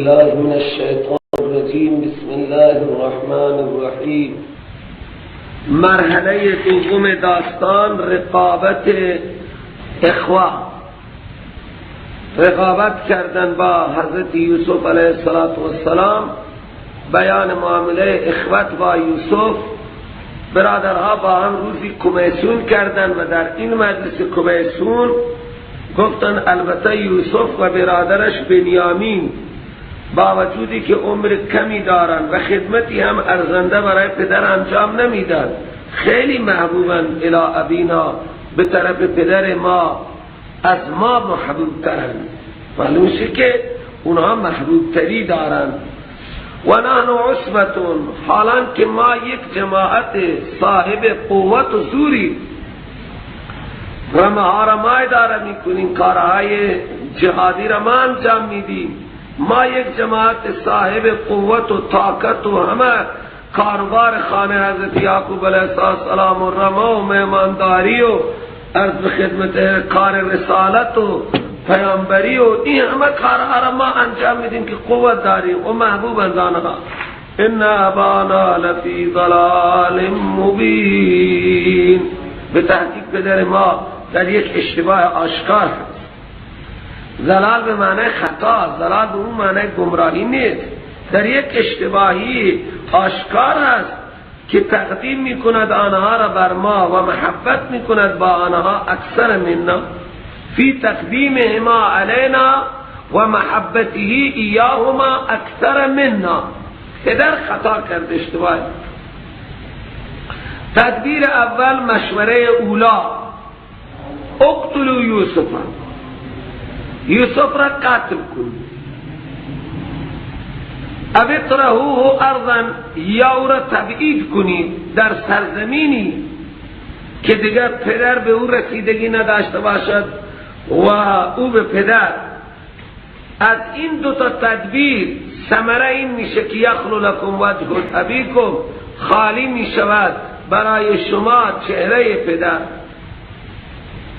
بالله من الشیطان الرجیم. بسم الله الرحمن الرحیم. مرحله دوم داستان رقابت اخوه، رقابت کردن با حضرت یوسف علیه السلام، بیان معامله اخوت با یوسف. برادرها با هم روزی کمیسیون کردن و در این مجلس کمیسیون گفتن البته یوسف و برادرش بنیامین با وجودی که عمر کمی دارن و خدمتی هم ارزنده برای پدر انجام نمیدن، خیلی محبوبن الی ابینا، به طرف پدر ما، از ما محبوب ترن. معلوم شه که اونها محبوب تری دارن. و نحن عصبتون، حالان که ما یک جماعت صاحب قوت و زوری و مهارا ما اداره میکنیم، کارهای جهادی را ما انجام میدیم. ما یک جماعت صاحب قوت و طاقت و همه کاروبار خانه حضرت یعقوب علیه السلام و رما و مهمانداری و عرض به خدمت کار رسالت و پیامبری و این همه کارها را ما انجام میدیم که قوت داریم و محبوب از آنها. ان ابانا لفی ضلال مبین. به تحقیق پدر ما در یک اشتباه آشکار هست. ضلال به معنی خطا، ضلال به اون معنی گمراهی نیست، در یک اشتباهی آشکار هست که تقدیم میکند آنها را بر ما و محبت میکند با آنها اکثر منا، فی تقدیمهما علینا و محبته ایاهما اکثر منا. پدر خطا کرد، اشتباه. تدبیر اول، مشوره اولا، اقتلوا یوسف، یوسف را قتل کنید، او اطرحوه ارضا، یا او را تبعید کنید در سرزمینی که دیگر پدر به او رسیدگی نداشته باشد و او به پدر. از این دو تا تدبیر ثمره این میشه که یخلو لکم وجه ابیکم، خالی میشود برای شما چهره پدر.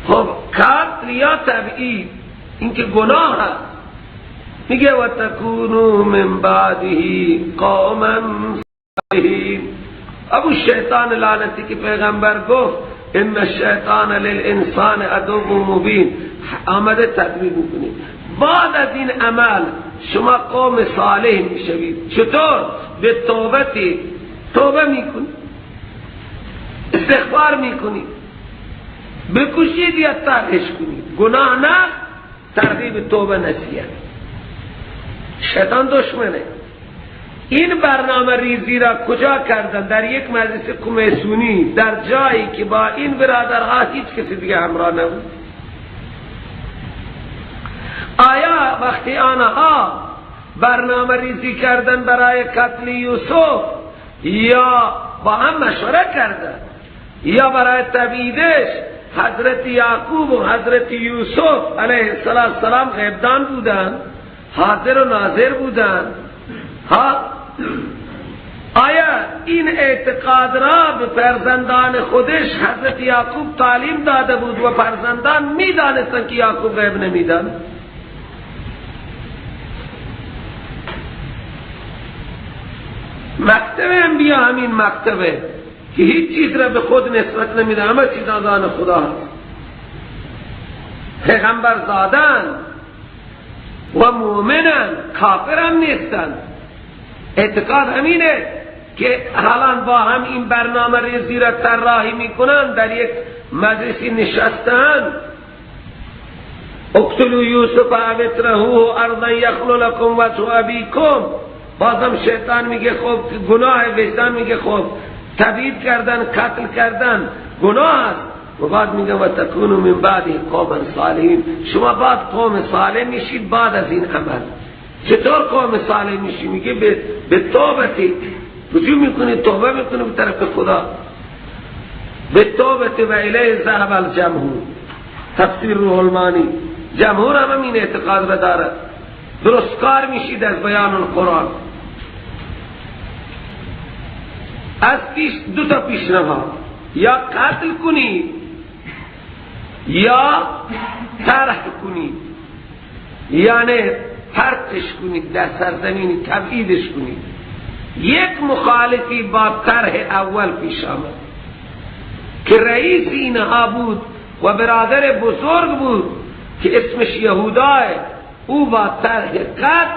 خب قتل یا تبعید این که گناه هست. میگه و تکونو من بعده قوما صالحین. ابو شیطان لعنتی که پیغمبر گفت ان الشیطان للانسان عدو مبین، آمده تدبیر میکنه. بعد از این عمل شما قوم صالح میشوید. چطور؟ به توبتی، توبه میکنید، استغفار میکنید، بکشید یا ترهش کنید، گناه نه، ترغیب توبه نصیحت. شیطان دشمنه. این برنامه ریزی را کجا کردن؟ در یک مجلس کمیسیونی، در جایی که با این برادرها هیچ کسی دیگه همراه نبود. آیا وقتی آنها برنامه ریزی کردن برای قتل یوسف، یا با هم مشوره کردن، یا برای تبعیدش حضرت یعقوب و حضرت یوسف علیه السلام غیبدان بودن، حاضر و ناظر بودن؟ ها، آیا این اعتقاد را به فرزندان خودش حضرت یعقوب تعلیم داده بود و فرزندان میدانستند که یعقوب غیب نمیدان؟ مکتب انبیا همین مکتبه که هیچ چیز را به خود نسبت نمیده، همه چیز از آن خدا هست. پیغمبر زادن و مؤمنن، کافر هم نیستن. اعتقاد همینه که حالا با هم این برنامه ریزی را طراحی میکنن، در یک مجلسی نشستن، اقتلوا یوسف او اطرحوه ارضا یخل لکم وجه ابیکم. بازم شیطان میگه خب گناه، وجدان میگه خب تبعید کردن، قتل کردن گناه است. و بعد میگه و تکونوا من بعد قوما صالحین، شما بعد قوم صالح میشید بعد از این عمل. چطور قوم صالح میشی؟ میگه به توبتی رجوع میکنی، توبه میکنی به طرف خدا، به توبت و الیه ذهب الجمهور. تفسیر روح المانی، جمهور هم این اعتقاد را دارد. درست کار میشید از بیان القرآن. از پیش دو تا پیشنهاد، یا قتل کنید یا طرح کنید، یعنی پرتش کنید در سرزمینی، تبعیدش کنید. یک مخالفی با طرح اول پیش آمد که رئیس اینها بود و برادر بزرگ بود که اسمش یهوداه، او با طرح قتل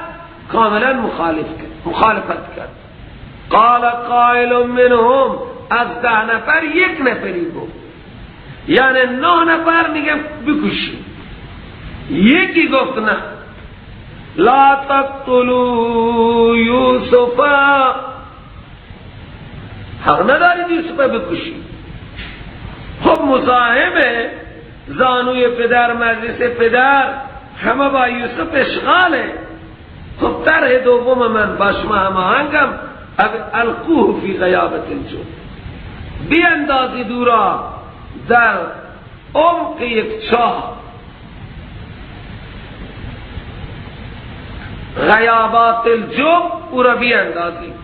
کاملا مخالفت کرد. قال قائل منهم، از 10 نفر یک نفری گفت، یعنی 9 نفر میگه بکشید، یکی گفت نه، لا تقتلوا یوسف، حق ندارید یوسف بکشید. خب مزاحمه، زانوی پدر، مجلس پدر، همه با یوسف اشغاله. خب طرح دوم من با شما هماهنگم، القوه فی غیابت الجب، بیندازید او را در عمق یک چاه. غیابات الجب او را بیندازید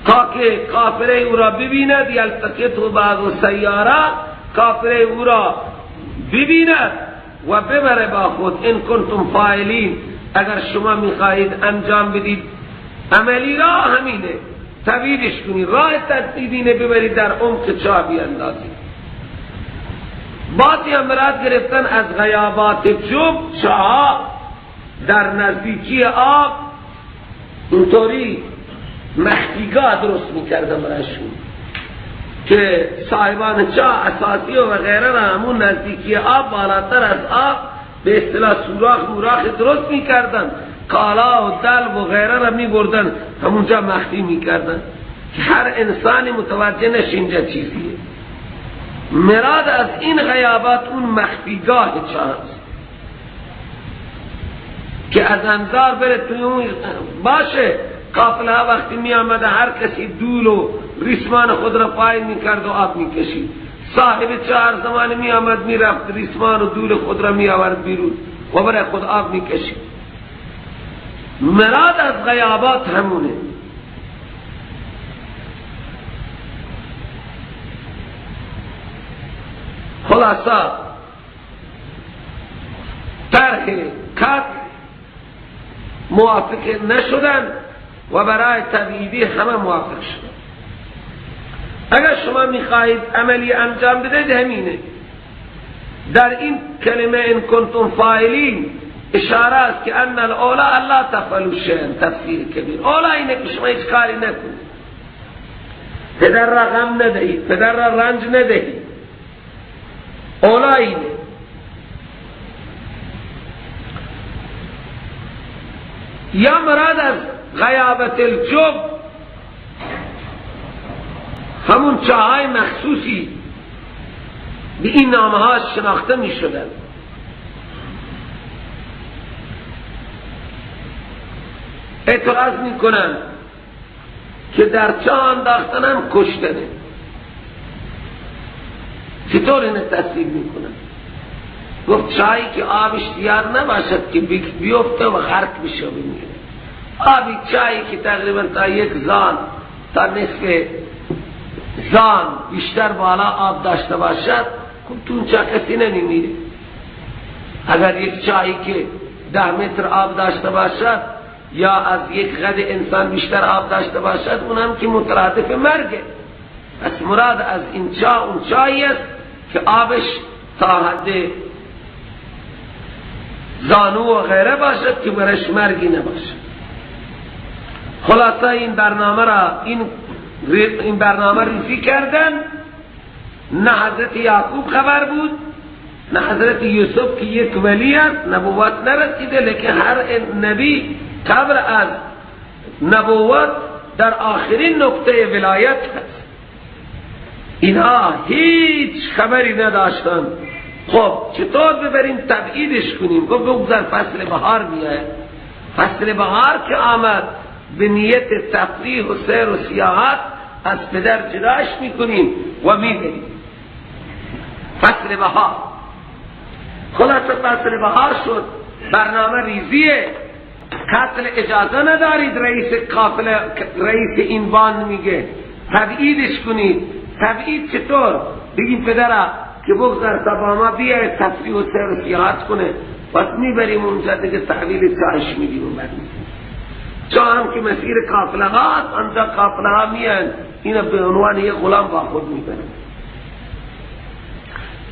تا که قافله او را ببیند، یلتقطه بعض سیاره، قافله او را ببیند و ببره با خود. ان کنتم فاعلین، اگر شما میخواهید انجام بدید عملی را همینه، تبعیدش کنید، راه تبعیدینه، ببرید در عمق چاه بیندازید. بعضی امراد گرفتن از غیابات جب، چاه در نزدیکی آب اینطوری مخفیگاه درست میکردن برایشون که صاحبان چاه اساسی و غیره را همون نزدیکی آب، بالاتر از آب به اصطلاح سوراخ موراخ درست میکردن، کالا و دلو و غیره را میبردن همونجا مخفی میکردن که هر انسانی متوجه نشه اینجا چیزیه. مراد از این غیابات اون مخفیگاه چاه است که از انظار بره توی اون باشه. قافله ها وقتی می آمده هر کسی دول و ریسمان خود را پای می کرد و آب می کشید. صاحب چهار زمان می آمد می رفت ریسمان و دول خود را می آورد بیرون و برای خود آب می کشید. مراد از غیابات همونه. خلاصه طرح قتل موافق نشدن و برای تبعیدی همه موافق شدن. اگر شما میخواهید عملی انجام بدهید همینه. در این کلمه ان کنتم فاعلین اشاره است که ان الاولا الله تفعلوا شیئا، تفسیر کبیر. اولا اینه که شما هیچ کاری نکنید، پدر را غم ندهید، پدر را رنج ندهید، اولا اینه. یا مراد از غیابت الجب همون چاهای مخصوصی به این نامها شناخته می شدن. اعتراض می کنن که در چاه انداختن هم کشتنه، چطور اینه تصویب می کنن؟ گفت چایی که آبش زیاد نباشد که بیفته و غرق بشه و بمیره. آبی چایی که تقریبا تا یک زان تا نصف زان بیشتر بالا آب داشته باشد، خب تو اون چا کسی نمیمیره. اگر یک چایی که 10 متر آب داشته باشد یا از یک قد انسان بیشتر آب داشته باشد، اونم که مترادف مرگه. پس مراد از این چا اون چایی است که آبش تا حد زانو و غیره باشد که برش مرگی نباشد. خلاصه این برنامه را این برنامه ریزی کردن. نه حضرت یعقوب خبر بود، نه حضرت یوسف که یک ولی است، نبوت نرسیده، لیکن هر نبی قبل از نبوت در آخرین نقطه ولایت هست. اینها هیچ خبری نداشتند. خب چطور ببریم تبعیدش کنیم؟ گفت بگذار فصل بهار میآید. فصل بهار که آمد به نیت تفریح و سیر و سیاحت از پدر جداش میکنیم و میبریم. فصل بهار، خلاصه فصل بهار شد، برنامه ریزیه، قتل اجازه ندارید. رئیس قافله، رئیس این باند میگه تبعیدش کنید. تبعید چطور؟ بگیم پدرم که بگذار تا با ما بیاید تفریح و سیر و سیاحت کنه، پس میبریم اونجا دیگه تحویل چاهش میدیم و بعد میدیم. چاه هم که مسیر قافله هاست، آنجا قافله ها میان، اینو به عنوان یک غلام با خود میبریم.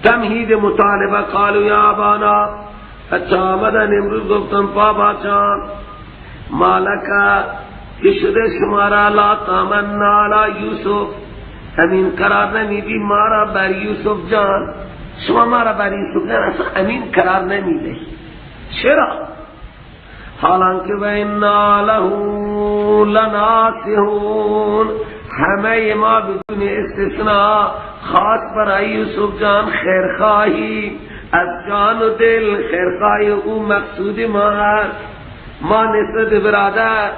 تمهید مطالبه، قالوا یا ابانا، اچھا آمدن امروز گفتم بابا جان مالکا که شده شما را لا تامنا علی یوسف، امین قرار نمیدی ما را بر یوسف جان، شما ما را بر یوسف جان اصلا امین قرار نمیده. چرا؟ حالانکه و انا له لناصحون، همه ما بدون استثناء خاص برای یوسف جان خیرخواهی، از جان و دل خیرخواهی او مقصود ما هست، ما نسبت برادر.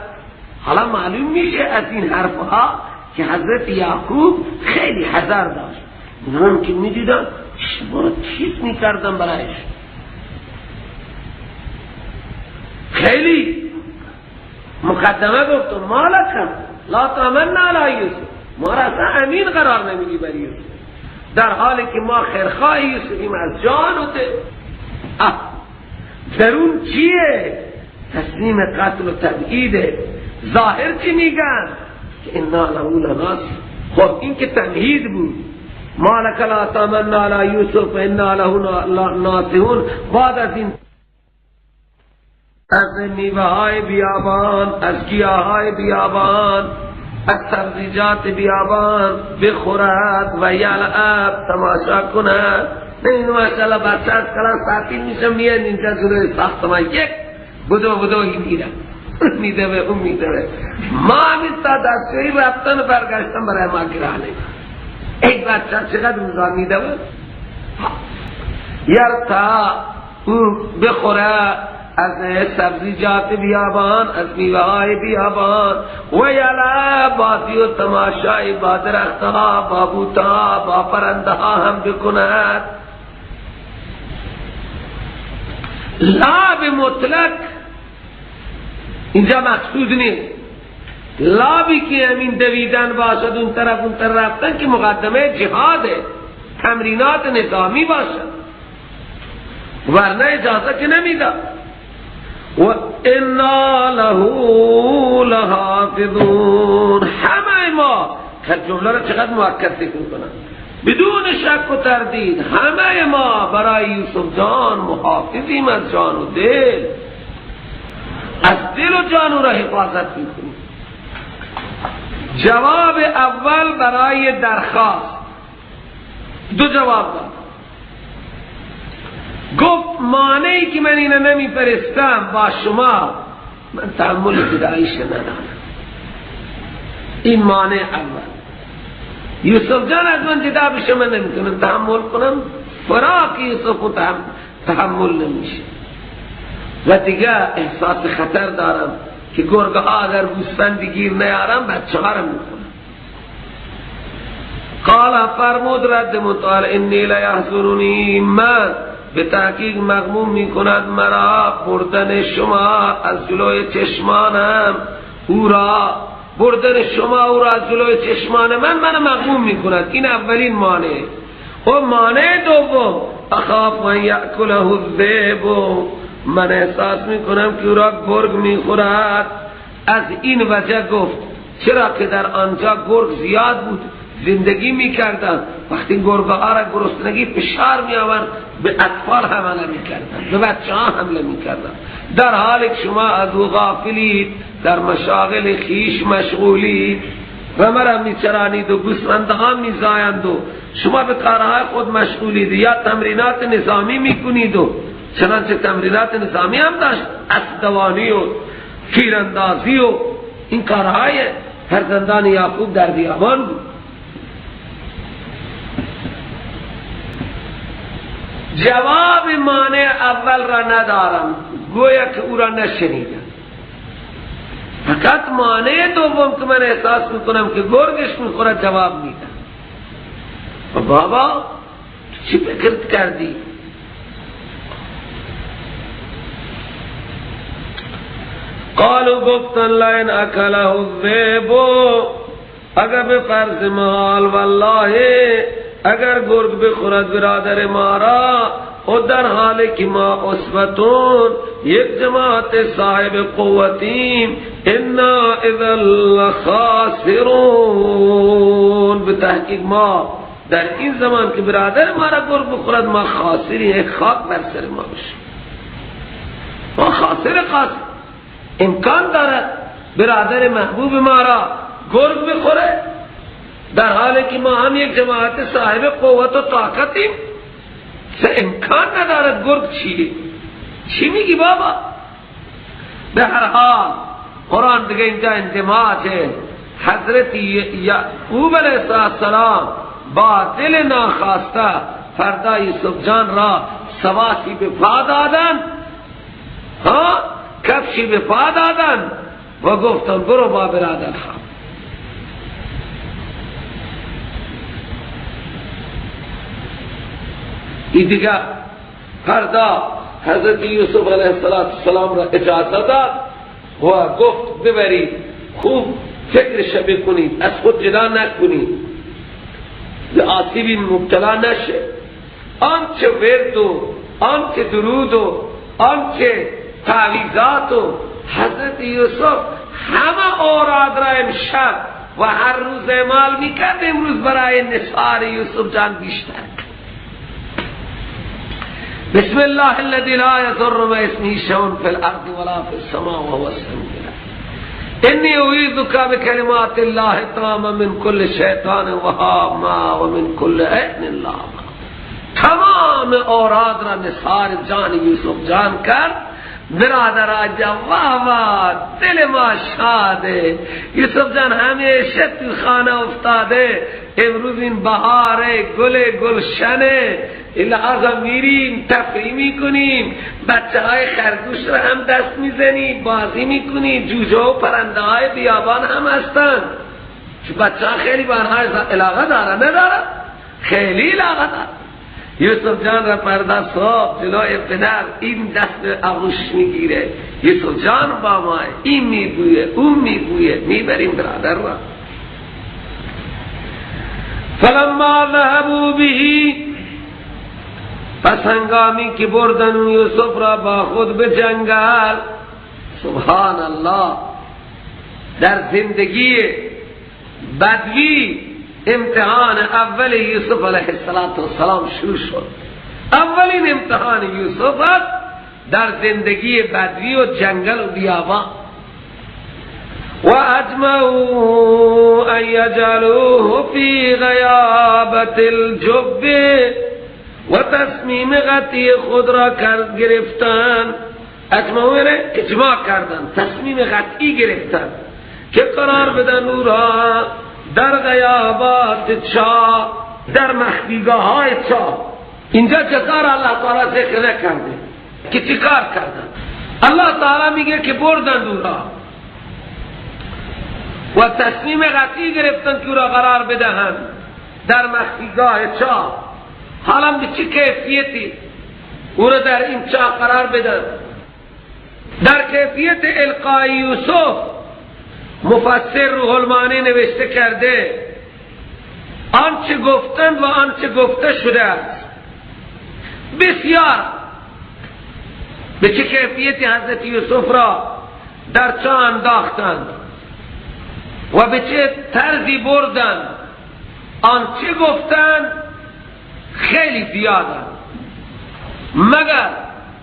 حالا معلوم میشه از این حرفها که حضرت یعقوب خیلی حذر داشت. اونم که میدیدن شما رو تیز میکردن برایش، خیلی مقدمه گفتم مالکم لا تامنا علی یوسف، ما را اصلا امین قرار نمیدی بر یوسف، در حالی که ما خیرخواه یوسفیم از جان و دل. درون چیه؟ تسلیم قتل و تبعیده. ظاهر چی میگن؟ که انا له لناصحون. خب این که تمهید بود، مالک لا تامنا علی یوسف انا له لناصحون. بعد از این از میوه های بیابان، از گیاهای بیابان، از سبزیجات بیابان بخورد و یلعب، تماشا کند. نه ماشاءالله بچه از کلاس تعطیل میشه میان اینجا جلوی ساختمان یک بدو بدو میره میده به اون میده به ما همین تا دستشویی رفتن و برگشتن برای ما گرانه. یک بچه چقدر روزا میده به یرتا او بخوره از سبزیجات بیابان، از میوه بیابان، و یلعب، بازی و تماشای با درختها، با بوتها، با پرندها هم بکند. لعب مطلق اینجا مقصود نیست، لعبی که همین دویدن باشد اون طرف اون طرف رفتن که مقدمه جهاده، تمرینات نظامی باشد، ورنه اجازه که نمیده. و انا له لحافظون، همه ما که جمله را چقدر مؤکد فکر کنم، بدون شک و تردید همه ما برای یوسف جان محافظیم از جان و دل، از دل و جان او را حفاظت میکنیم. جواب اول برای درخواست دو جواب داد. گفت مانعی که من اینو نمیفرستم با شما، من تحمل جداییش ندارم. این مانع اول. یوسف جان از من جدا بشه من نمیتونم تحمل کنم، فراق یوسف تحمل نمیشه. و دیگه احساس خطر دارم که گرگه ها اگر گوسفندی گیر نیارم بچه ها رو میخورم. قال فرمود رد متعال انی لیحزننی، من به تحقیق مغموم میکند مرا بردن شما از جلوی چشمانم، او را بردن شما او را از جلوی چشمان من مغموم میکند. این اولین مانع. و مانع دوم اخاف من یأکله الذئب، من احساس میکنم که او را گرگ میخورد. از این وجه گفت چرا که در آنجا گرگ زیاد بود، زندگی میکردن، وقتی گرگه ها را گرسنگی فشار می آورد به اطفال حمله میکردن، به بچه ها حمله میکردن، در حالی که شما از او غافلید، در مشاغل خیش مشغولید و مرا میچرانید و گوسفندها میزایند و شما به کارهای خود مشغولید یا تمرینات نظامی میکنید. و چنانچه تمرینات نظامی هم داشت، اسب دوانی و تیراندازی و این کارهای فرزندان یعقوب در بیابان بود. جواب مانع اول را ندارم، گویا که او را نشنیدم. فقط مانع دوم که من احساس میکنم که گرگش میخورد جواب میدم. بابا تو چی فکر کردی؟ قالوا گفتن لئن اکله الذئب، اگر به فرض محال والله اگر گرگ بخورد برادر ما را، و در حال که ما عصبتون یک جماعت صاحب قوتیم، انا اذا لخاسرون. به تحقیق ما در این زمان که برادر ما را گرگ بخورد ما خاسری، خاک بر سر ما بشه، ما خاسر خاسر. امکان دارد برادر محبوب ما را گرگ بخوره در حالی که ما هم یک جماعت صاحب قوت و طاقتیم؟ امکان ندارد. گرگ چیه؟ چی میگی بابا؟ به هر حال قرآن دیگه اینجا اندماجه. حضرت یعقوب علیه السلام با دل ناخواسته فردا یوسف جان را سواسی به پا دادن، ها کفشی به پا دادن و گفتن برو با برادر خواهم. این دیگه فردا حضرت یوسف علیه السلام را اجازه داد و گفت ببرید، خوب فکرش بکنید، از خود جدا نکنید، به آسیبی مبتلا نشه. آنچه ورد و آنچه درود و آنچه تعویذات و حضرت یوسف همه اوراد را امشب و هر روز اعمال میکرد، امروز برای نثار یوسف جان بیشتر. بسم الله الذي لا يضر مع اسمه شيء في الارض ولا في السماء وهو السميع العليم. اني اعيذك بكلمات الله التامه من كل شيطان وهامه ومن كل عين لامه. تمام اوراد را نثار جان یوسف جان کرد. برادر آجا واه واه دل ما شاده، یوسف جان همیشه تو خانه افتاده، امروز این بهار گل گلشنه، لحاظا میریم تفریح میکنیم، بچه های خرگوش رو هم دست میزنیم، بازی میکنیم، جوجه و پرنده های بیابان هم هستن. بچه ها خیلی به آنها علاقه دارن، ندارن؟ خیلی علاقه دارن. یوسف جان را پرده صاحب جلوی پدر این دست آغوش میگیره، یوسف جان با ما، این میگویه اون میگویه، میبریم برادر را. فلما ذهبوا به، پس هنگامی که بردن یوسف را با خود به جنگل. سبحان الله، در زندگی بدوی امتحان اول یوسف علیه السلام شروع شد. اولین امتحان یوسف در زندگی بدوی و جنگل و بیابان. و اجمعوا ان یجعلوه فی غیابت الجب، و تصمیم قطعی خود را کرد گرفتن. اجمعوا یعنی اجماع کردن، تصمیم قطعی گرفتن که قرار بدن او را در غیابات چاه، در مخفیگاه های چاه. اینجا جزا را الله تعالی ذکر نکرده که چی کار کردن. الله تعالی میگه که بردن او را و تصمیم قطعی گرفتن که او را قرار بدهند در مخفیگاه چاه. حالا به چه کیفیتی او را در این چاه قرار بدن؟ در کیفیت القای یوسف مفسر روح المعانی نوشته کرده آنچه گفتند و آنچه گفته شده است بسیار. به چه کیفیتی حضرت یوسف را در چاه انداختند و به چه طرزی بردند، آنچه گفتند خیلی زیادند، مگر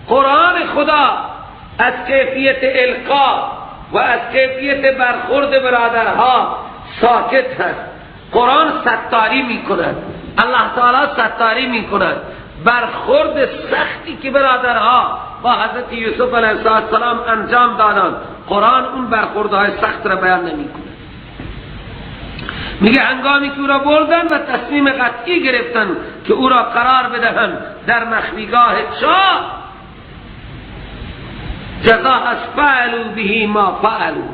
قرآن خدا از کیفیت القا و از کیفیت برخورد برادرها ساکت هست. قرآن ستاری میکند، الله تعالی ستاری میکند. برخورد سختی که برادرها با حضرت یوسف علیه السلام انجام دادند، قرآن اون برخوردهای سخت را بیان نمیکند. میگه هنگامی که او را بردن و تصمیم قطعی گرفتن که او را قرار بدهند در مخفیگاه چاه، جزا از فعلوا به ما فعلوا،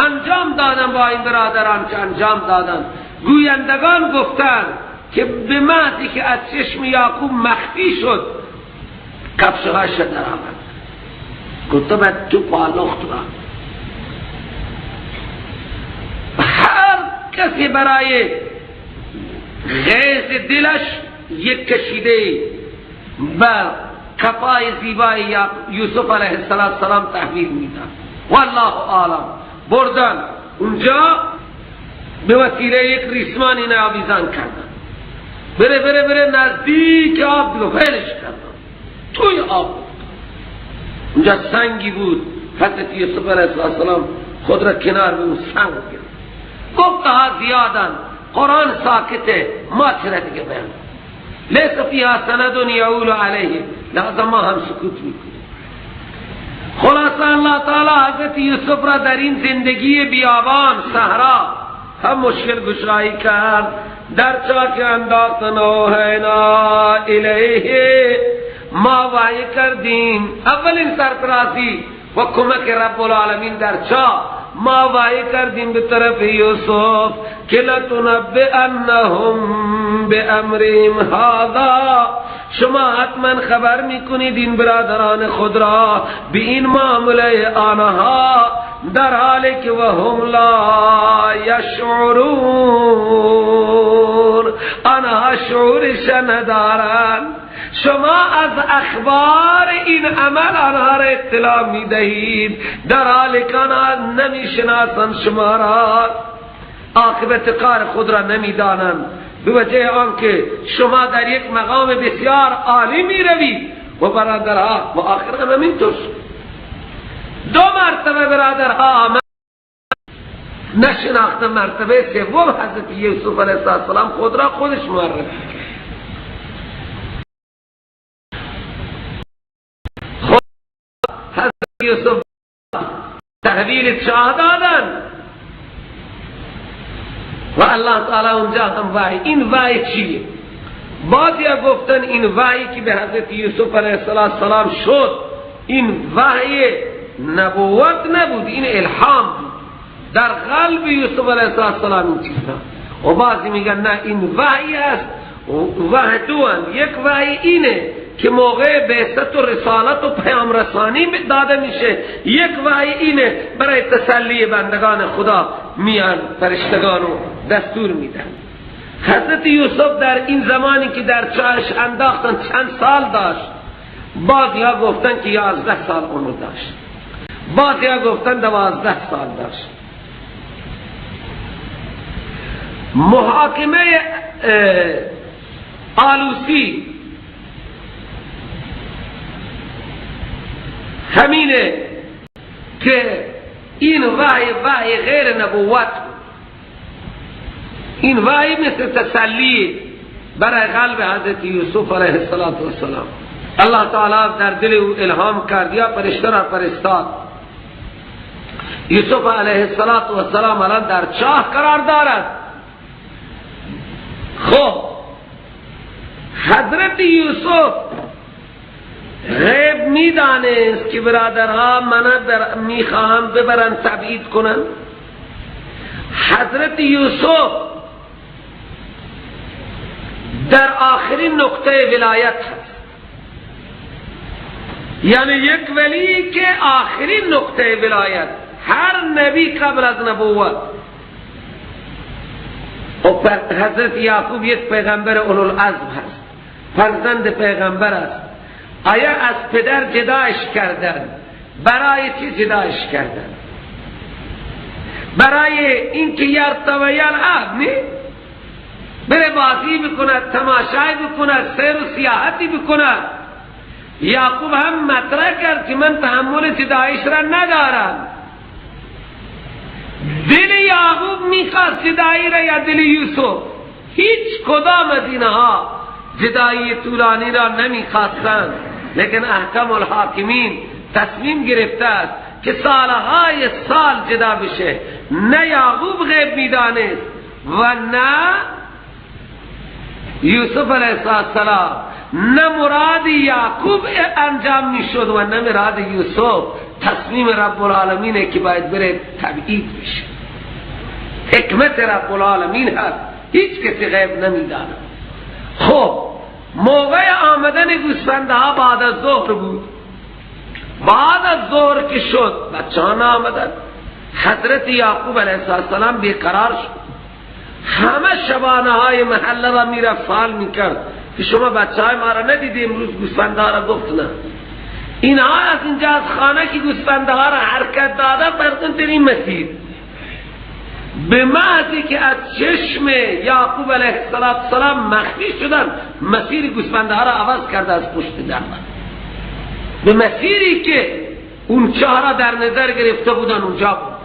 انجام دادن با این برادران که انجام دادن. گویندگان گفتند که به محضی که از چشم یعقوب مخفی شد کفشهاش در آمد، گفت باید تو پالخت را. هر کسی برای غیظ دلش یک کشیده بر کفای زیبای یوسف علیه السلام تحویل میدن. والله اعلم. بردن اونجا به وسیله یک ریسمان این آویزان کردن، بره بره بره نزدیک آب دیگه ولش کردن توی آب. اونجا سنگی بود، حضرت یوسف علیه السلام خود را کنار به اون سنگ گرفت. گفتها زیادن، قرآن ساکته، ما چرا دیگه بیان؟ لیس فیها سند یعول علیه، لازم ما هم سکوت میکنیم. خلاصه الله تعالی حضرت یوسف را در این زندگی بیابان صحرا هم مشکل گشایی کرد. در چاک انداختن اوحینا الیه، ما وحی کردیم. اولین سرپرازی و کمک رب العالمین در چا ما وحی کردیم به طرف یوسف که لتنبئنهم بامرهم هذا، شما حتما خبر میکنید این برادران خود را به این معامله آنها، در حالی که وهم لا یشعرون، آنها شعورش ندارند. شما از اخبار این عمل آنها را اطلاع میدهید، در حالی که آنها نمیشناسند شما را، عاقبت کار خود را نمیدانند، به وجه آنکه شما در یک مقام بسیار عالی می روید و برادرها و آخر هم همینطور دو مرتبه برادرها آمد نشناخت. مرتبه سوم حضرت یوسف علیه السلام خود را خودش معرفی کرد. خود حضرت یوسف تحویل چاه دادن و الله تعالی اونجا هم وحی. این وحی چیه؟ بعضیا گفتن این وحی که به حضرت یوسف علیه السلام شد این وحی نبوت نبود، این الهام بود در قلب یوسف علیه السلام این چیزا. و بعضی میگن نه این وحی است. وحی دوان، یک وحی اینه که موقع بعثت و رسالت و پیام رسانی داده میشه، یک وحی اینه برای تسلی بندگان خدا میان فرشتگان و دستور میدن. حضرت یوسف در این زمانی که در چاهش انداختن چند سال داشت؟ بعضی ها گفتن که 11 سال عمر داشت، بعضی ها گفتن 12 سال داشت. محاکمه آلوسی همینه که این وحی وحی غیر نبوت بود، این وحی مثل تسلی برای قلب حضرت یوسف علیه السلام. الله تعالی در دل او الهام کرد یا فرشته را فرستاد. یوسف علیه السلام الان در چاه قرار دارد. خب حضرت یوسف غیب میدانست که برادرها من میخواهم ببرن تبعید کنن. حضرت یوسف در آخرین نقطه ولایت هست، یعنی یک ولی که آخرین نقطه ولایت، هر نبی قبل از نبوت. و حضرت یعقوب یک پیغمبر اولوالعزم هست، فرزند پیغمبر است. آیا از پدر جدایش کردن؟ برای چی جدایش کردن؟ برای اینکه یرتوی العب نی بره بازی بکند، تماشای بکند، سیر و سیاحتی بکند. یعقوب هم مطرح کرد که من تحمل جدایش را ندارم. دل یعقوب میخواست جدایی را یا دل یوسف؟ هیچ کدام از اینها جدایی طولانی را نمیخواستند، لیکن احکم الحاکمین تصمیم گرفته است که سالهای سال جدا بشه. نه یعقوب غیب میدانست و نه یوسف علیه السلام، نه مراد یعقوب انجام میشد و نه مراد یوسف. تصمیم رب العالمینه که باید بره تبعید بشه. حکمت رب العالمین هست، هیچ کسی غیب نمیدانه. خب موقع آمدن گوسفنده ها بعد از ظهر بود. بعد از ظهر که شد بچه ها نآمدن. حضرت یعقوب علیه السلام بیقرار شد. همه شبانه های محله را میرفت سوال میکرد، که شما بچه های ما را ندیدی امروز گوسفنده ها را؟ گفت نه. اینها از اینجا از خانه که گوسفنده ها را حرکت دادن فرضاً در این مسیر، به محضی که از چشم یعقوب علیه السلام مخفی شدن، مسیر گوسفنده ها را عوض کرده از پشت در به مسیری که اون چاه را در نظر گرفته بودن اونجا بودن،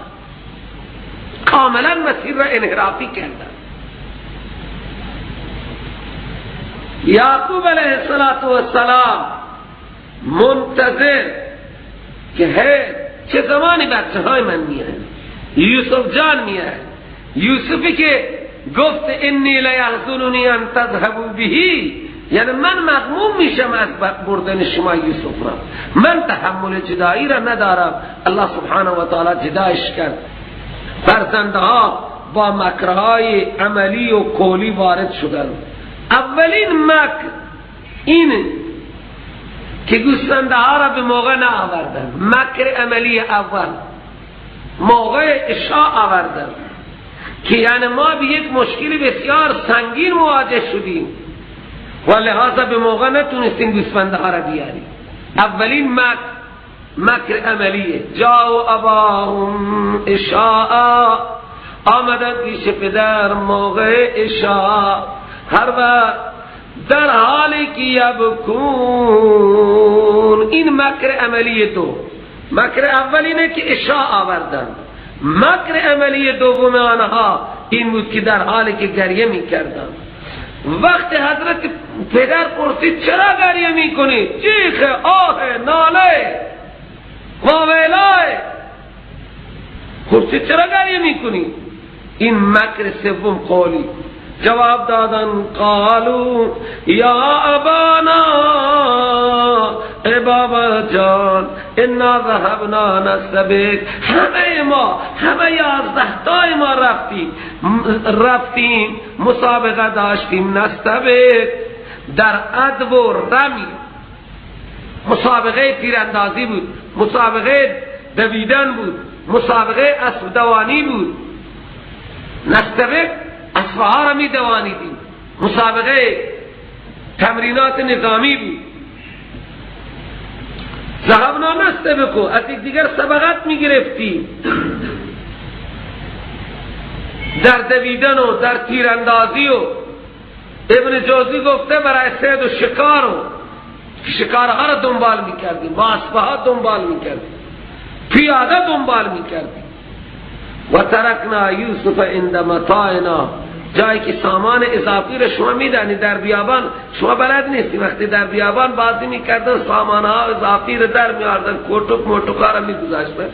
کاملا مسیر را انحرافی کردن. یعقوب علیه السلام منتظر که هی چه زمانی بچه های من میان، یوسف جان میاد، یوسفی که گفت انی لیحزننی ان تذهبوا به، یعنی من مغموم میشم از بردن شما یوسف را، من تحمل جدایی را ندارم. الله سبحانه و تعالی جدایش کرد. فرزندها با مکرهای عملی و قولی وارد شدند. اولین مکر این که گوسفنده ها را به موقع نه آوردن. مکر عملی اول موقع عشاء آوردن که یعنی ما به یک مشکل بسیار سنگین مواجه شدیم و لحاظا به موقع نتونستیم گوسفنده ها را بیاریم. اولین مکر، مکر عملیه. جاءوا اباهم عشاء، آمدن پیش پدر موقع عشاء، هر وقت در حالی که یبکون. این مکر عملی دو. مکر اول اینه که عشاء آوردن. مکر عملی دوم آنها این بود که در حالی که گریه میکردن. وقت حضرت پدر پرسید چرا گریه میکنی؟ جیخ، آه، ناله، واویلای. پرسید چرا گریه میکنی؟ این مکر سوم قولی. جواب دادن قالو یا ابانا، ای بابا جان، انا ذهبنا نستبق، همه ما، همه 11 تای ما رفتیم مسابقه داشتیم، نستبق در عدو و رمی، مسابقه تیراندازی بود، مسابقه دویدن بود، مسابقه اسب دوانی بود. نستبق اسبها را می دوانیدیم، مسابقه تمرینات نظامی بود. ذهبنا نستبقو، از یک دیگر سبقت می گرفتیم در دویدن و در تیراندازی. و ابن جوزی گفته برای صید و شکار و شکارها را دنبال می کردیم، با اسبها دنبال می کردیم، پیاده دنبال می کردیم. و ترکنا یوسف عند متاعنا، جایی که سامان اضافی را شما میدانی در بیابان شما بلد نیستی، وقتی در بیابان بازی میکردن سامانها اضافی را در میاردن، کوتک موتکا را میگذاشتن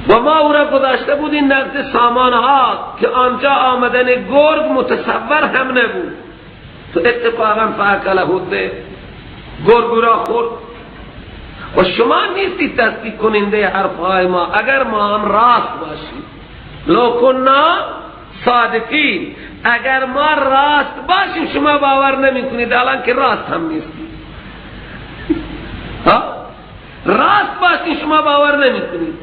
و ما او را گذاشته بودیم نزد سامانها که آنجا آمدن گرگ متصور هم نبود. تو اتفاقا فاکله گرگ را خورد. و شما نیستی تصدیق کننده حرفهای ما، اگر ما هم راست باشیم، لو کنا صادقین، اگر ما راست باشیم شما باور نمی کنید، الان که راست هم نیستید. راست باشیم شما باور نمی کنید،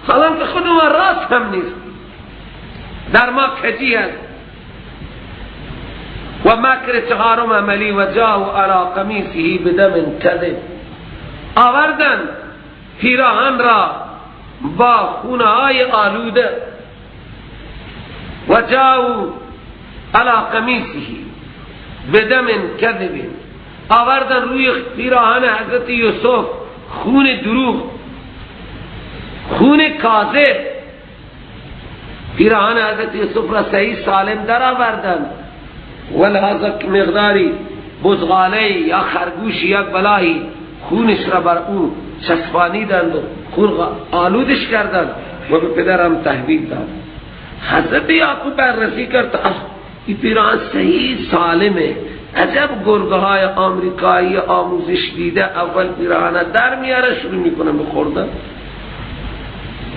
الان که خود ما راست هم نیستید، در ما کجی هست. و مکر چهارم عملی، و جاءوا علی قمیصه بدم کذب، آوردن پیراهن را با خونهای آلوده. و جاءوا علی قمیصه بدم کذب، آوردن روی پیراهن حضرت یوسف خون دروغ، خون کاذب. پیراهن حضرت یوسف را صحیح سالم در آوردن و لحاظا مقداری بزغاله یا خرگوش یا بلاهی خونش را بر او چسبانیدند و خون آلودش کردند و به پدرم تحویل داد. حضرت یعقوب بررسی کرد، این پیراهن صحیح سالمه، عجب گرگهای آمریکایی آموزش دیده اول پیراهن در میاره شروع میکنه به خوردن.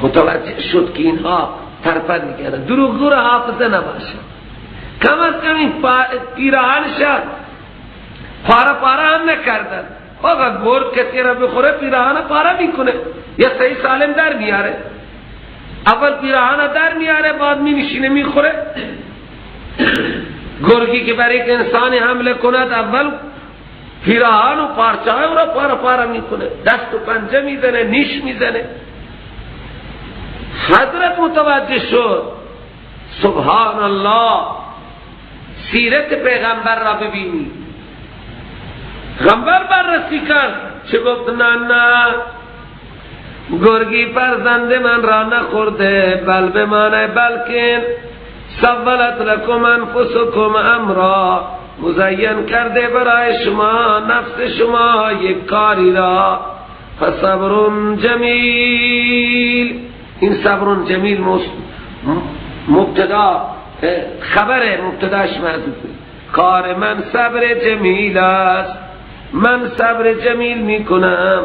متوجه شد که اینها ترپد میکردن، دروغگو را حافظه نباشه، کم از کم این پیراهنش پاره پاره هم نکردن. آقا گرگ کسی را بخوره پیراهن پاره میکنه یا صحیح سالم در میاره، اول پیراهن در میاره بعد می نشینه میخوره. گرگی که بر یک انسانی حمله کند اول پیراهن و پارچه های او را پاره پاره میکنه، دست و پنجه میزنه، نیش میزنه. حضرت متوجه شد. سبحان الله، سیرت پیغمبر را ببینی. پیغمبر بررسی کرد، چه گفت؟ نه نه، گرگی فرزند من را نخورده، بل بمانه بلکه سولت لکم انفسکم امرا، مزین کرده برای شما نفس شما یک کاری را. فصبر جمیل، این صبر جمیل مبتدا، خبر مبتداش محذوفه. کار من صبر جمیل است، من صبر جمیل میکنم.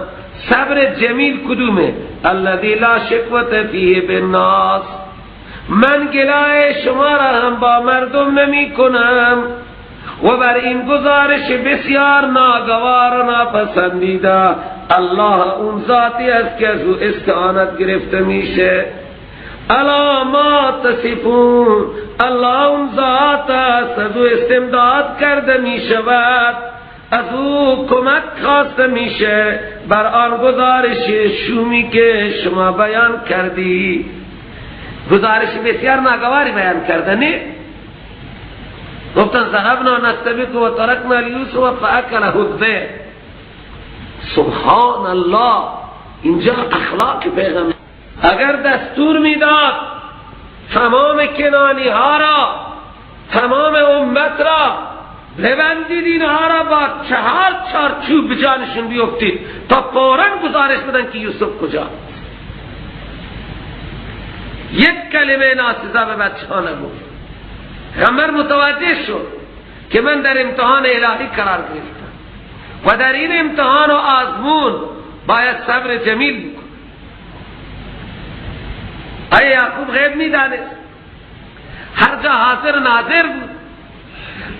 صبر جمیل کدومه؟ الذی لا شکوة فیه بالناس، من گلای شما را هم با مردم نمی کنم و بر این گزارش بسیار ناگوار و ناپسندیده. الله اون ذاتی است که از او استعانت گرفته میشه. الا ما تصفون، الله اون ذات است از او استمداد کرده میشود، از او کمک خواسته میشه بر آن گزارش شومی که شما بیان کردی. گزارش بسیار ناگواری بیان کرده، نه؟ گفتن ذهبنا نستبق و ترکنا لیوسف فاکله الذئب. سبحان الله، اینجا اخلاق پیغمبر. اگر دستور میداد تمام کنانی ها را، تمام امت را ببندید، اینها را با 4 چارچوب به جانشون بیفتید تا فوراً گزارش بدن که یوسف کجا. یک کلمه ناسزا به بچه ها نگفت. پیغمبر متوجه شد که من در امتحان الهی قرار گرفتم و در این امتحان و آزمون باید صبر جمیل بکنم. آیا یعقوب غیب میدانست؟ هر جا حاضر ناظر بود.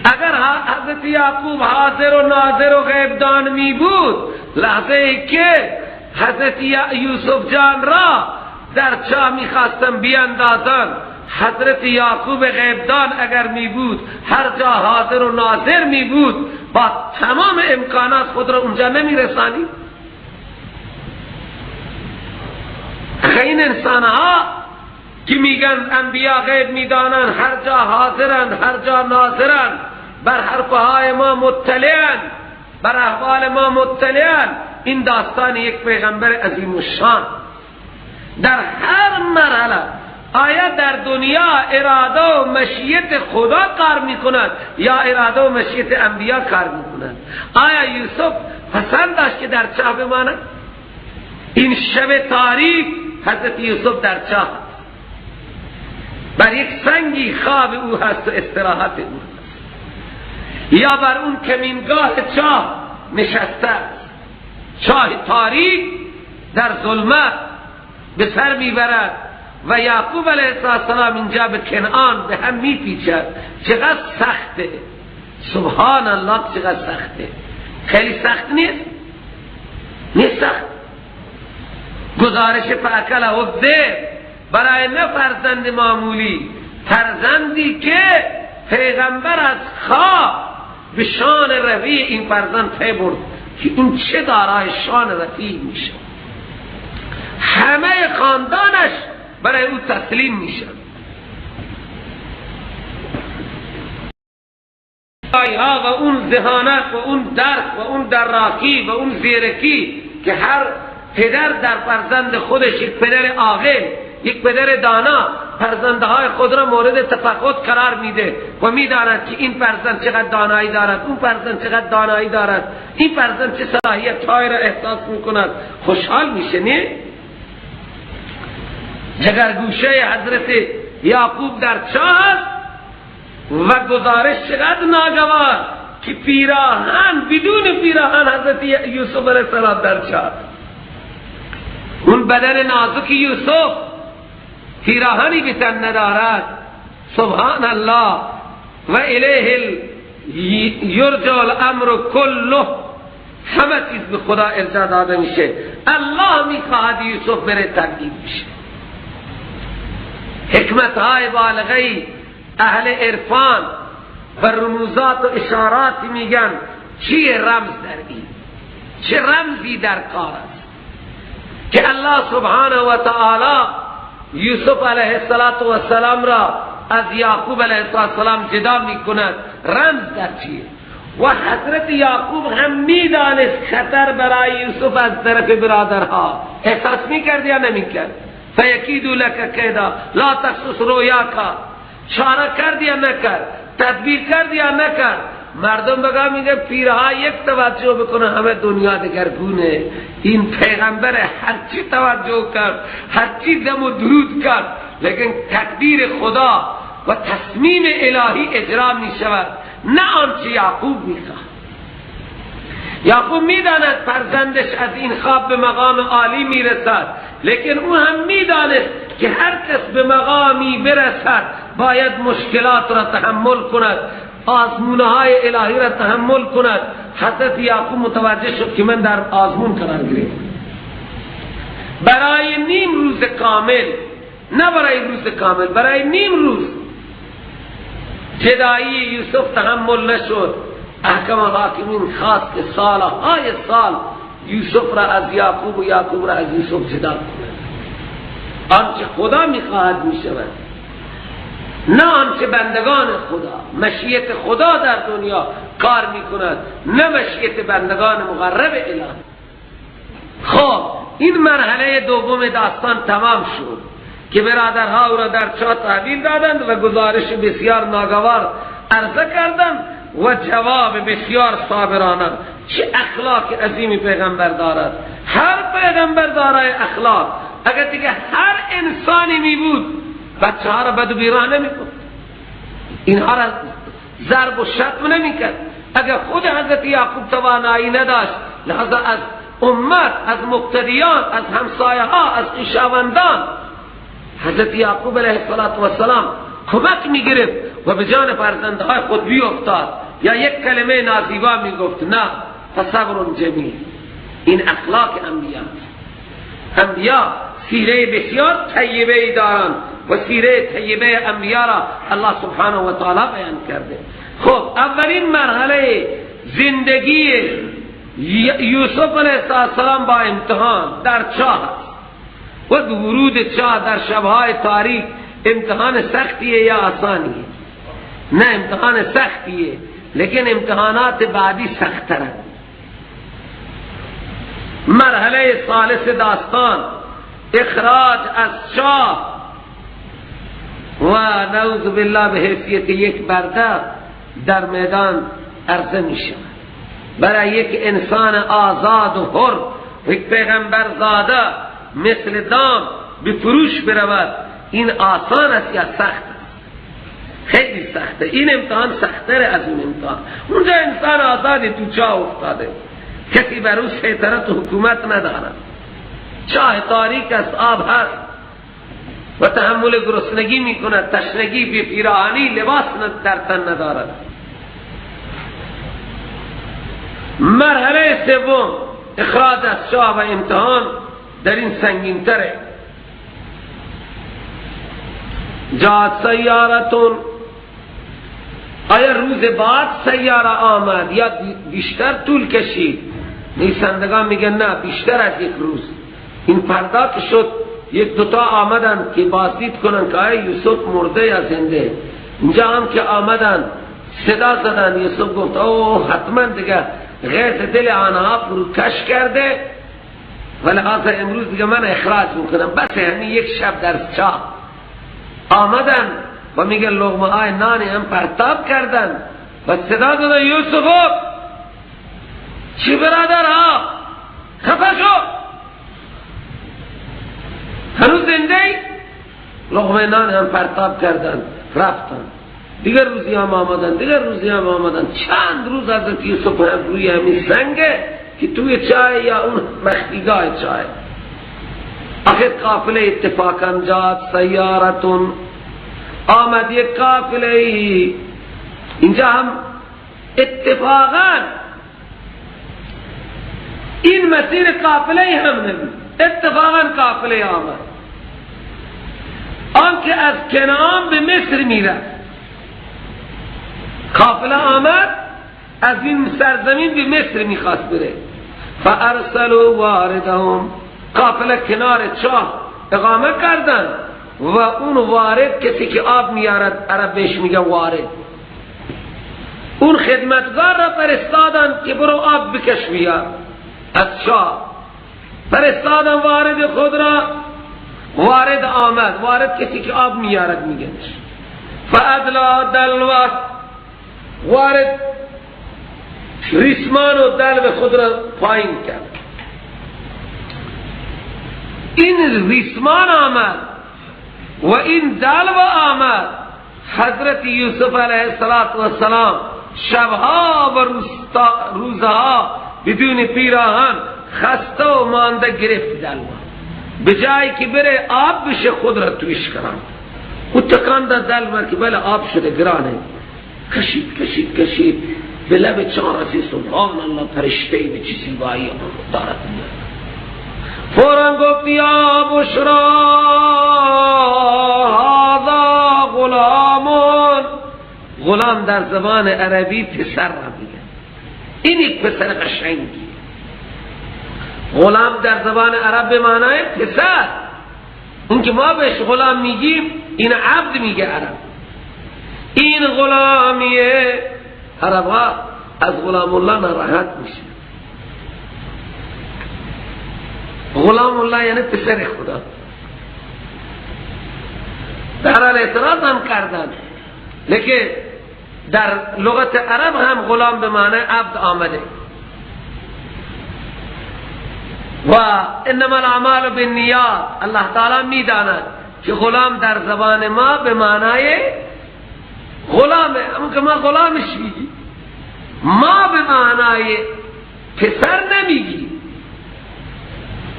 اگر حضرت یعقوب حاضر و ناظر و غیب دان می بود، لحظه ای که حضرت یوسف جان را در چاه می خواستن بیاندازن، حضرت یعقوب غیبدان اگر می بود، هر جا حاضر و ناظر می بود، با تمام امکانات خود را اونجا نمی رسانی. این انسان ها که میگن انبیا غیب میدانن، هر جا حاضرند، هر جا ناظرند، بر حرفهای ما مطلعند، بر احوال ما مطلعند، این داستان یک پیغمبر عظیم الشان در هر مرحله. آیا در دنیا اراده و مشیت خدا کار میکند یا اراده و مشیت انبیا کار میکند؟ آیا یوسف پسند داشت که در چاه بماند؟ این شب تاریک حضرت یوسف در چاه، بر یک سنگی خواب او هست و استراحت او هست، یا بر اون کمینگاه چاه نشسته است. چاه تاریک در ظلمت به سر میبرد و یعقوب علیه السلام اینجا به کنعان به هم میپیچد. چقدر سخته، سبحان الله، چقدر سخته. خیلی سخت نیست؟ نیست سخت. گزارش فاکله الذئب برای نه فرزند معمولی، فرزندی که پیغمبر از خواب به شان رفیع این فرزند پی برد که این چه دارای شان رفیع میشه. همه خاندانش برای او تسلیم میشن. و اون ذهانت و اون درک و اون دراکی و اون زیرکی که هر پدر در فرزند خودش، یک پدر عاقل، یک پدر دانا، فرزندهای خود را مورد تفقد قرار میده و میداند که این فرزند چقدر دانایی دارد، اون فرزند چقدر دانایی دارد، این فرزند چه صلاحیت‌هایی را احساس میکند، خوشحال میشه. نه؟ جگرگوشه حضرت یعقوب در چاه است و گزارش چقدر ناگوار که پیراهن، بدون پیراهن حضرت یوسف علیه السلام در چاه. اون بدن نازک یوسف پیراهنی به تن ندارد. سبحان الله. و الیه یرجع الامر کله، همه چیز به خدا ارجاع داده میشه. الله میخواهد یوسف بره تبدیل بشه. حکمت های بالغی اهل عرفان و رموزات و اشارات میگن. چیه رمز در این؟ چه رمزی در کار است که الله سبحانه و تعالی یوسف علیه السلام را از یعقوب علیه السلام جدا میکند؟ رمز در چیه؟ و حضرت یعقوب هم میدانست خطر برای یوسف از طرف برادرها، احساس میکرد یا نمیکرد؟ فیکیدوا لک کیدا لا تقصص رؤیاک، چاره کرد یا نکرد؟ تدبیر کرد یا نکرد؟ مردم بگا میگه پیرها یک توجه بکنه همه دنیا دگرگونه، این پیغمبر هرچی توجه کرد، هرچی دم و درود کرد، لیکن تقدیر خدا و تصمیم الهی اجرا میشود، نه آنچه یعقوب میخواد. یعقوب میداند فرزندش از این خواب به مقام عالی میرسد، لیکن او هم میدانست که هر کس به مقامی برسد باید مشکلات را تحمل کند، آزمونهای الهی را تحمل کند. حضرت یعقوب متوجه شد که من در آزمون قرار گرفتم، برای نیم روز کامل، نه برای روز کامل، برای نیم روز جدایی یوسف تحمل نشد. احکم حاکمین خواست که سالهای سال یوسف را از یعقوب و یعقوب را از یوسف جدا کند. آنچه خدا میخواهد میشود، نه آنچه بندگان خدا. مشیت خدا در دنیا کار میکند، نه مشیت بندگان مغرب اله. خب این مرحله دوم داستان تمام شد که برادرها او را در چاه تحویل دادند و گزارش بسیار ناگوار عرضه کردند و جواب بسیار صابرانه. چه اخلاق عظیمی پیغمبر دارد! هر پیغمبر دارای اخلاق. اگر دیگه هر انسانی می بود بچه ها را بد و بیراه نمی کرد، اینها را ضرب و شتم نمی کرد. اگر خود حضرت یعقوب توانایی نداشت، لحظه از امت، از مقتدیان، از همسایه ها، از خویشاوندان حضرت یعقوب علیه السلام کمک می گرفت و به جان فرزندهای خود بی افتاد یا یک کلمه نازیبا می گفت. نه، فصبر جمیل. این اخلاق انبیا. انبیا سیره بسیار طیبه ای دارند و سیره طیبه انبیا را الله سبحانه و تعالی بیان کرده. خب اولین مرحله زندگی یوسف علیه السلام با امتحان در چاه است و ورود چاه در شبهای تاریک امتحان سختیه یا آسانیه؟ نه، امتحان سختیه، لیکن امتحانات بعدی سخت‌ترند. مرحله ثالث داستان اخراج از چاه و نعوذ بالله به حیثیت یک برده در میدان عرضه می شود. برای یک انسان آزاد و حر، یک پیغمبر زاده مثل دام به فروش برود، این آسان است یا سخت است؟ خیلی سخته. این امتحان سخت‌تر از اون امتحان. اونجا انسان آزادی تو چاه افتاده، کسی بر او سیطرت و حکومت ندارد، چاه تاریک است، آب هست و تحمل گرسنگی میکند، تشنگی، بی پیراهنی، لباس در تن ندارد. مرحله سوم اخراج از چاه و امتحان در این سنگین تره. جات سیارتون، آیا روز بعد سیاره آمد یا بیشتر طول کشید؟ نویسندگان میگن نه، بیشتر از یک روز. این پردا که شد یک دوتا آمدن که بازدید کنن که آیا یوسف مرده یا زنده. اینجا هم که آمدن صدا زدن، یوسف گفت اوه حتما دیگه غیظ دل آنها فروکش کرده و لحاظ امروز دیگه من اخراج میکنم، بس همین یک شب در چاه. آمدن و میگه لقمه های نانی هم پرتاب کردن و صدا زدن یوسف چی برادرها خفه شو، هنوز زنده ای؟ لقمه نان هم پرتاب کردن رفتن. دیگر روزی هم آمدن، دیگر روزی هم آمدن. چند روز حضرت یوسف هم روی همین سنگه که توی چای یا اون مخفیگاه چای. آخر قافله اتفاقا جات سیارتون، آمد یک قافله ای. اینجا هم اتفاقا این مسیر قافله ای هم نبود، اتفاقا قافله آمد، آنکه از کنعان به مصر میرفت. قافله آمد از این سرزمین به مصر میخواست بره. فارسلوا واردهم، قافله کنار چاه اقامه کردن و اون وارد، کسی که آب میارد عرب بهش میگه وارد، اون خدمتگار را فرستادن که برو آب بکش بیا از چاه. فرستادن وارد خود را، وارد آمد. وارد کسی که آب میارد میگنش. فادلا دلوه، وارد ریسمان و دلو خود را پایین کرد. این ریسمان آمد و این دلو آمد. حضرت یوسف علیه السلام شبها و روزها بدون پیراهن خسته و مانده گرفت دلو، به جایی که بره آب بشه خود را تویش کنم. او تکان داد دلو که بله آب شده گرانه. کشید کشید کشید به لب چاه رسید. سبحان الله، فرشته به چه زیبایی دارد میاد. فوراً گفت یا بشرا هذا غلامون. غلام در زبان عربی پسر را میگن. این یک پسر قشنگی. غلام در زبان عرب به معنای پسر، اون که ما بهش غلام میگیم این عبد میگه عرب. این غلامیه. عرب ها از غلام الله ناراحت میشه. غلام الله یعنی پسر خدا. در حال اعتراض هم کردن، لیکن در لغت عرب هم غلام به معنی عبد آمده. و انما الاعمال بالنیات، الله تعالی میداند که غلام در زبان ما به معنای غلامه، همون که ما غلامش میگی، ما به معنای پسر نمیگی.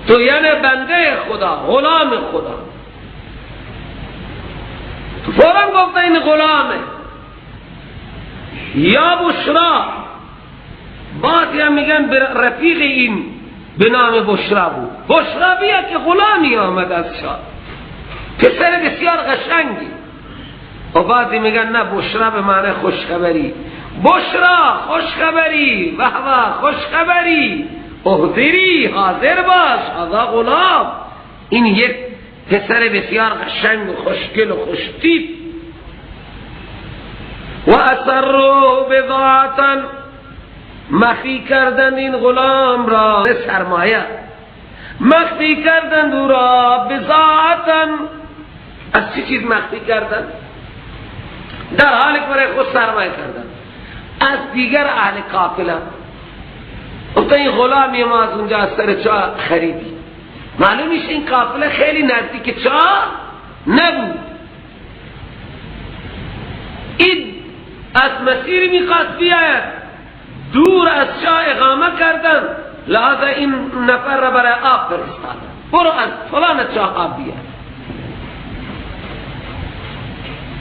تو یعنی بنده خدا، غلام خدا. تو فوراً گفته این غلامه. یا بشرا، بعضی هم میگن رفیق این به نام بشرا بود. بشرا بیا که غلامی آمد از شاه، پسر بسیار قشنگی. و بعضی میگن نه، بشرا به معنی خوشخبری. بشرا خوشخبری، وهو خوشخبری، احضری حاضر باش، هذا غلام. این یک پسر بسیار قشنگ و خوشگل و خوشتیپ. و اسروا بضاعة، مخفی کردن این غلام را، سرمایه مخفی کردن او را، بضاعة. از چه چیز مخفی کردن؟ در حال که برای خود سرمایه کردن از دیگر اهل قافله. گفت این غلامی ما از اونجا از سر چاه خریدی. معلوم میشه این قافله خیلی نزدیک چاه نبود. این از مسیر میخواست بیاید، دور از چاه اقامه کردن، لہذا این نفر را برای آب فرستادن، برو از فلان چاه آب بیاد.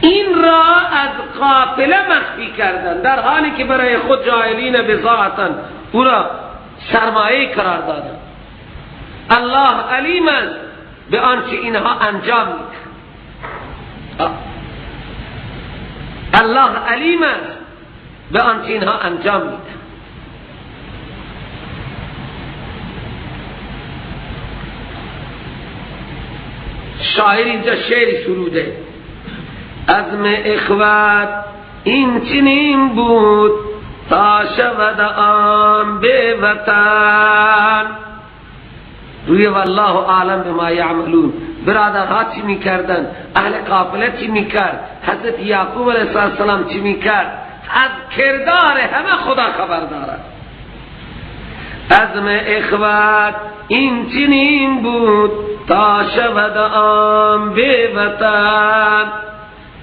این را از قافله مخفی کردن، در حالی که برای خود جاهلین بضاعتا او را سرمایه قرار دادن. الله علیم است به آنچه اینها انجام میدن. الله علیم است به آنچه اینها انجام میدن. شاعر اینجا شعری سروده: عزم اخوت این چنین بود تا شود آن به وطن. روی والله اعلم بما یعملون. برادرها چی میکردن، اهل قافله چی میکرد، حضرت یعقوب علیه السلام چی میکرد، از کردار همه خدا خبر دارد. عزم اخوت این چنین بود تا شود آن به وطن.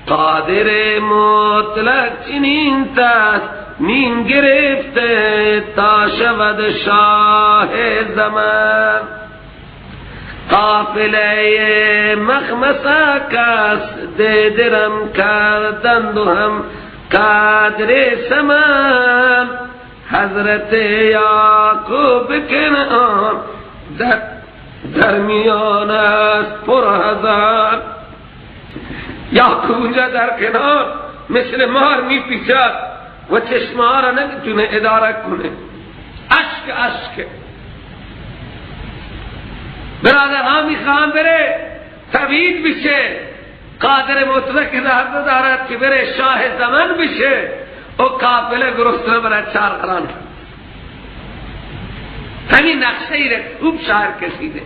قادر مطلق چنین تصمیم گرفته تا شود شاه زمان. قافله مخمصه کس درم کردند و هم قدر سمان. حضرت یعقوب کنعان در میان است پر هزار. یعقوب اونجا در کنار مثل مار میپیچد. و چشمه ها را نمیتونه اداره کنه، اشک اشک. برادرها میخوان بره تبعید بشه، قادر مطلق اراده دارد که بره شاه زمان بشه و قافله گرسنه برای چار قران. همین نقشه ای را خوب شاعر کشیده.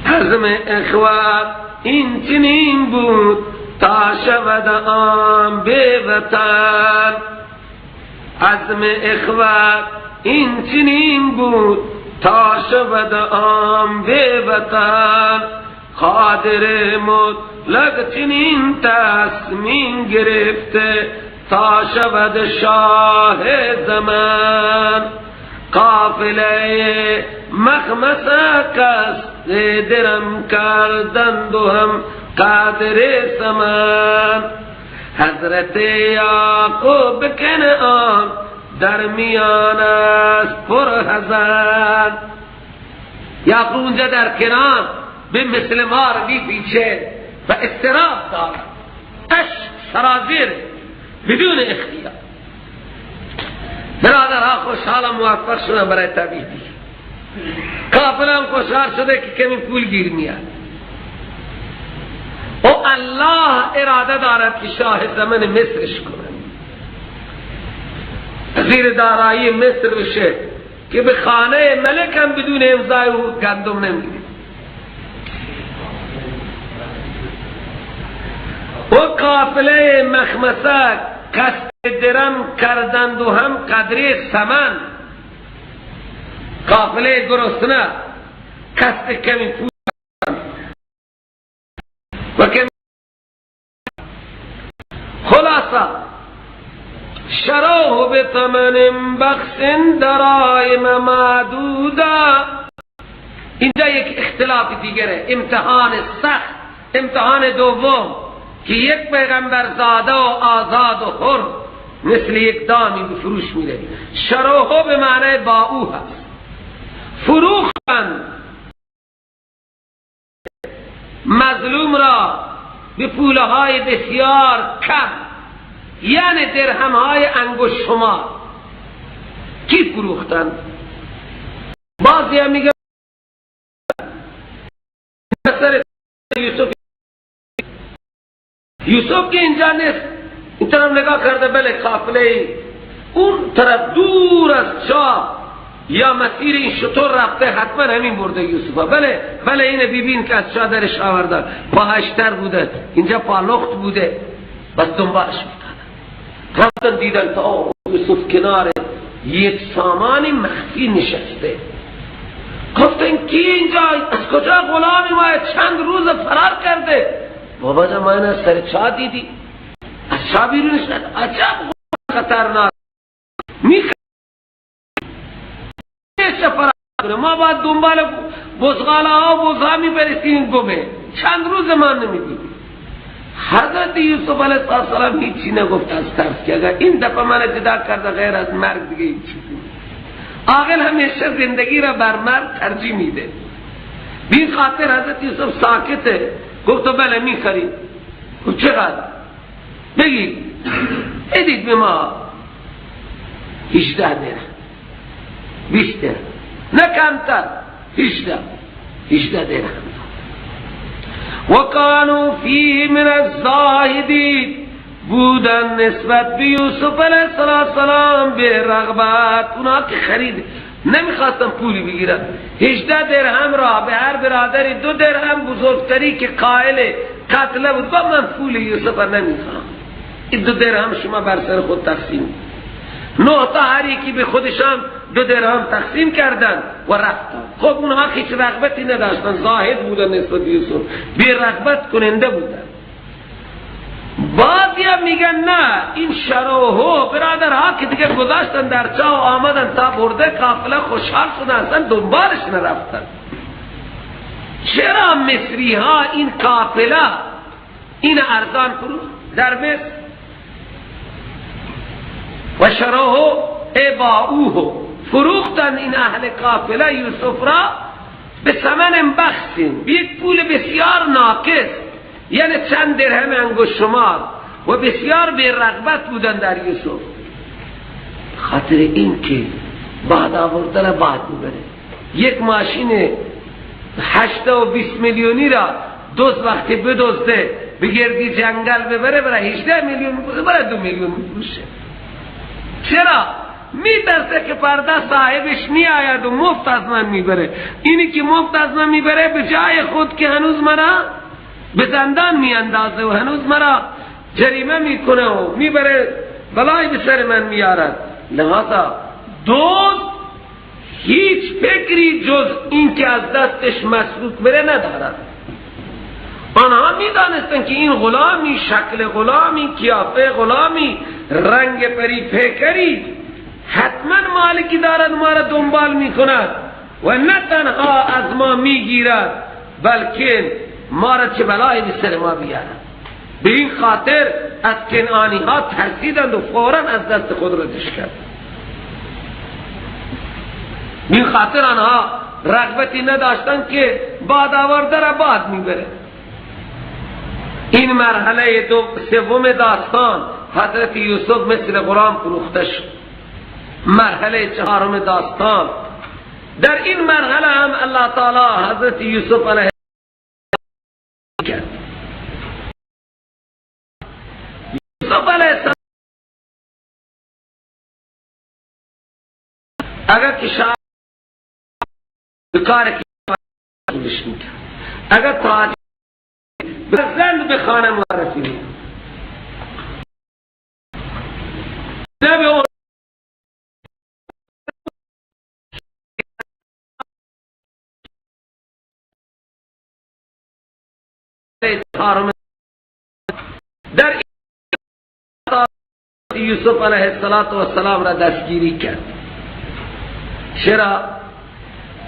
عزم اخوات این چنین بود تا شود آن به وطن. عزم اخوات این چنین بود تا شود آن به وطن. قادر مطلق چنین تصمیم گرفته تا شود شاه زمان. قافله مخمسه قصد درم کردند و هم قادر سمان. حضرت یعقوب کنعان در میان است پر حزن. یعقوب اونجا در کنعان به مثل مار میپیچه و اضطراب دارد، اشک سرازیر بدون اختیار. برادرها خوشحال موفق شدن برای تبعیدی، قافله هم خوشحال شده که کمی پول گیر میاد. و الله اراده دارد که شاه زمن مصرش کنه، وزیر دارایی مصر بشه که به خانه ملک هم بدون امضای او گندم نمیده. و قافله مخمسه قصد درم کردند و هم قدر ثمن. قافله گرسنه قصد کمی پول و کمی. خلاصه شروه به ثمن بخس دراهم معدودا. اینجا یک اختلاف دیگره، امتحان سخت، امتحان دوم که یک پیغمبر زاده و آزاد و حر مثل یک دامی به فروش میره. شروه به معنی با او هست. فروختن مظلوم را به پولهای بسیار کم، یعنی درهمهای انگشت شمار. کی فروختن؟ بعضی هم میگن مثل یوسف، یوسف که اینجا نیست، این طرف نگاه کرده بله قافله اون طرف دور از چاه یا مسیر این شطور رفته، حتما همین برده یوسف. بله بله اینه ببین که از چاه درش آوردن، پاهشتر بوده، اینجا پالخت بوده، بس دنبالش افتادن، رفتن دیدن تا یوسف کنار یک سامانی مخفی نشسته. گفتن کی اینجا، از کجا غلامی ما چند روز فرار کرده؟ بابا جان ما از سر چاه دیدی، از چاه بیرونش ند. عجب خطرناک میخواه فرار کنه، ما باید دنبال بزغاله ها و بزها میبرسیم گمه، چند روز ما نمیدیدیم. حضرت یوسف علیه السلام هیچی نگفت از ترس که اگر این دفعه من جدا کرده غیر از مرگ دیگه هیچ چیزی. عاقل همیشه زندگی را بر مرگ ترجیح میده. بی خاطر حضرت یوسف ساکته. گفت بله میخریم. گفت چقدر؟ بگید. بدید به ما 18 درهم، 20 درهم، نه کمتر، 18 درهم. وکانوا فیه من الزاهدین، بودن نسبت به یوسف علیه السلام به رغبت. اونا که خرید نمیخواستن پولی بگیرن. 18 درهم را به هر برادری 2 درهم بزرگتری که قائل قتل بود، با من پول یوسف را نمیخوام، این 2 درهم شما بر سر خود تقسیم. 9 تا هر یکی به خودشان 2 درهم تقسیم کردن و رفتن. خب اونها هیچ رغبتی نداشتن، زاهد بودن نسبت به یوسف، بی رغبت کننده بودن. بعضی هم میگن نه این شروهو برادرها که دیگه گذاشتن در چاه و آمدن تا برده قافله خوشحال شدن، اصلا دنبالش نرفتن. چرا مصری ها این قافله این ارزان فروخت در مصر؟ و شروهو اباؤوه، فروختن این اهل قافله یوسف را به ثمن بخسین، به یک پول بسیار ناقص، یعنی چند درهم انگشت شمار. و بسیار بی رغبت بودن در یوسف، خاطر این که بعد آوردن بعد میبره. یک ماشین 8 و 20 میلیونی را دوز وقتی بدزده بگردی جنگل ببره، برای 18 میلیون بره، 2 میلیون میفروشه. چرا؟ میترسه که پرده صاحبش میآید و مفت از من میبره. اینی که مفت از من میبره به جای خود که هنوز مرا به زندان میاندازه و هنوز مرا جریمه میکنه و میبره، بلای به سر من میارد. لذا دوست هیچ فکری جز این که از دستش مسروق بره ندارد. آنها میدانستند که این غلامی، شکل غلامی، قیافه غلامی، رنگ پری پیکری، حتما مالکی دارد، ما را دنبال میکند و نه تنها از ما میگیرد بلکه ما را چه بلایی به سر ما بیارد. به این خاطر از کنعانی ها ترسیدند و فوراً از دست خود ردش کرد. به این خاطر آنها رغبتی نداشتند که باد آورده را باد میبره. این مرحله سوم داستان، حضرت یوسف مثل غلام فروخته شد. مرحله چهارم داستان، در این مرحله هم الله تعالی حضرت یوسف علیه کرد. یوسف علیه السلام اگر کشاورز کار کشاورزی میکرد، اگر تاجر فرزند به خانه معرفی میکرد، نه به در یوسف علیه السلام را دستگیری کرد. چرا؟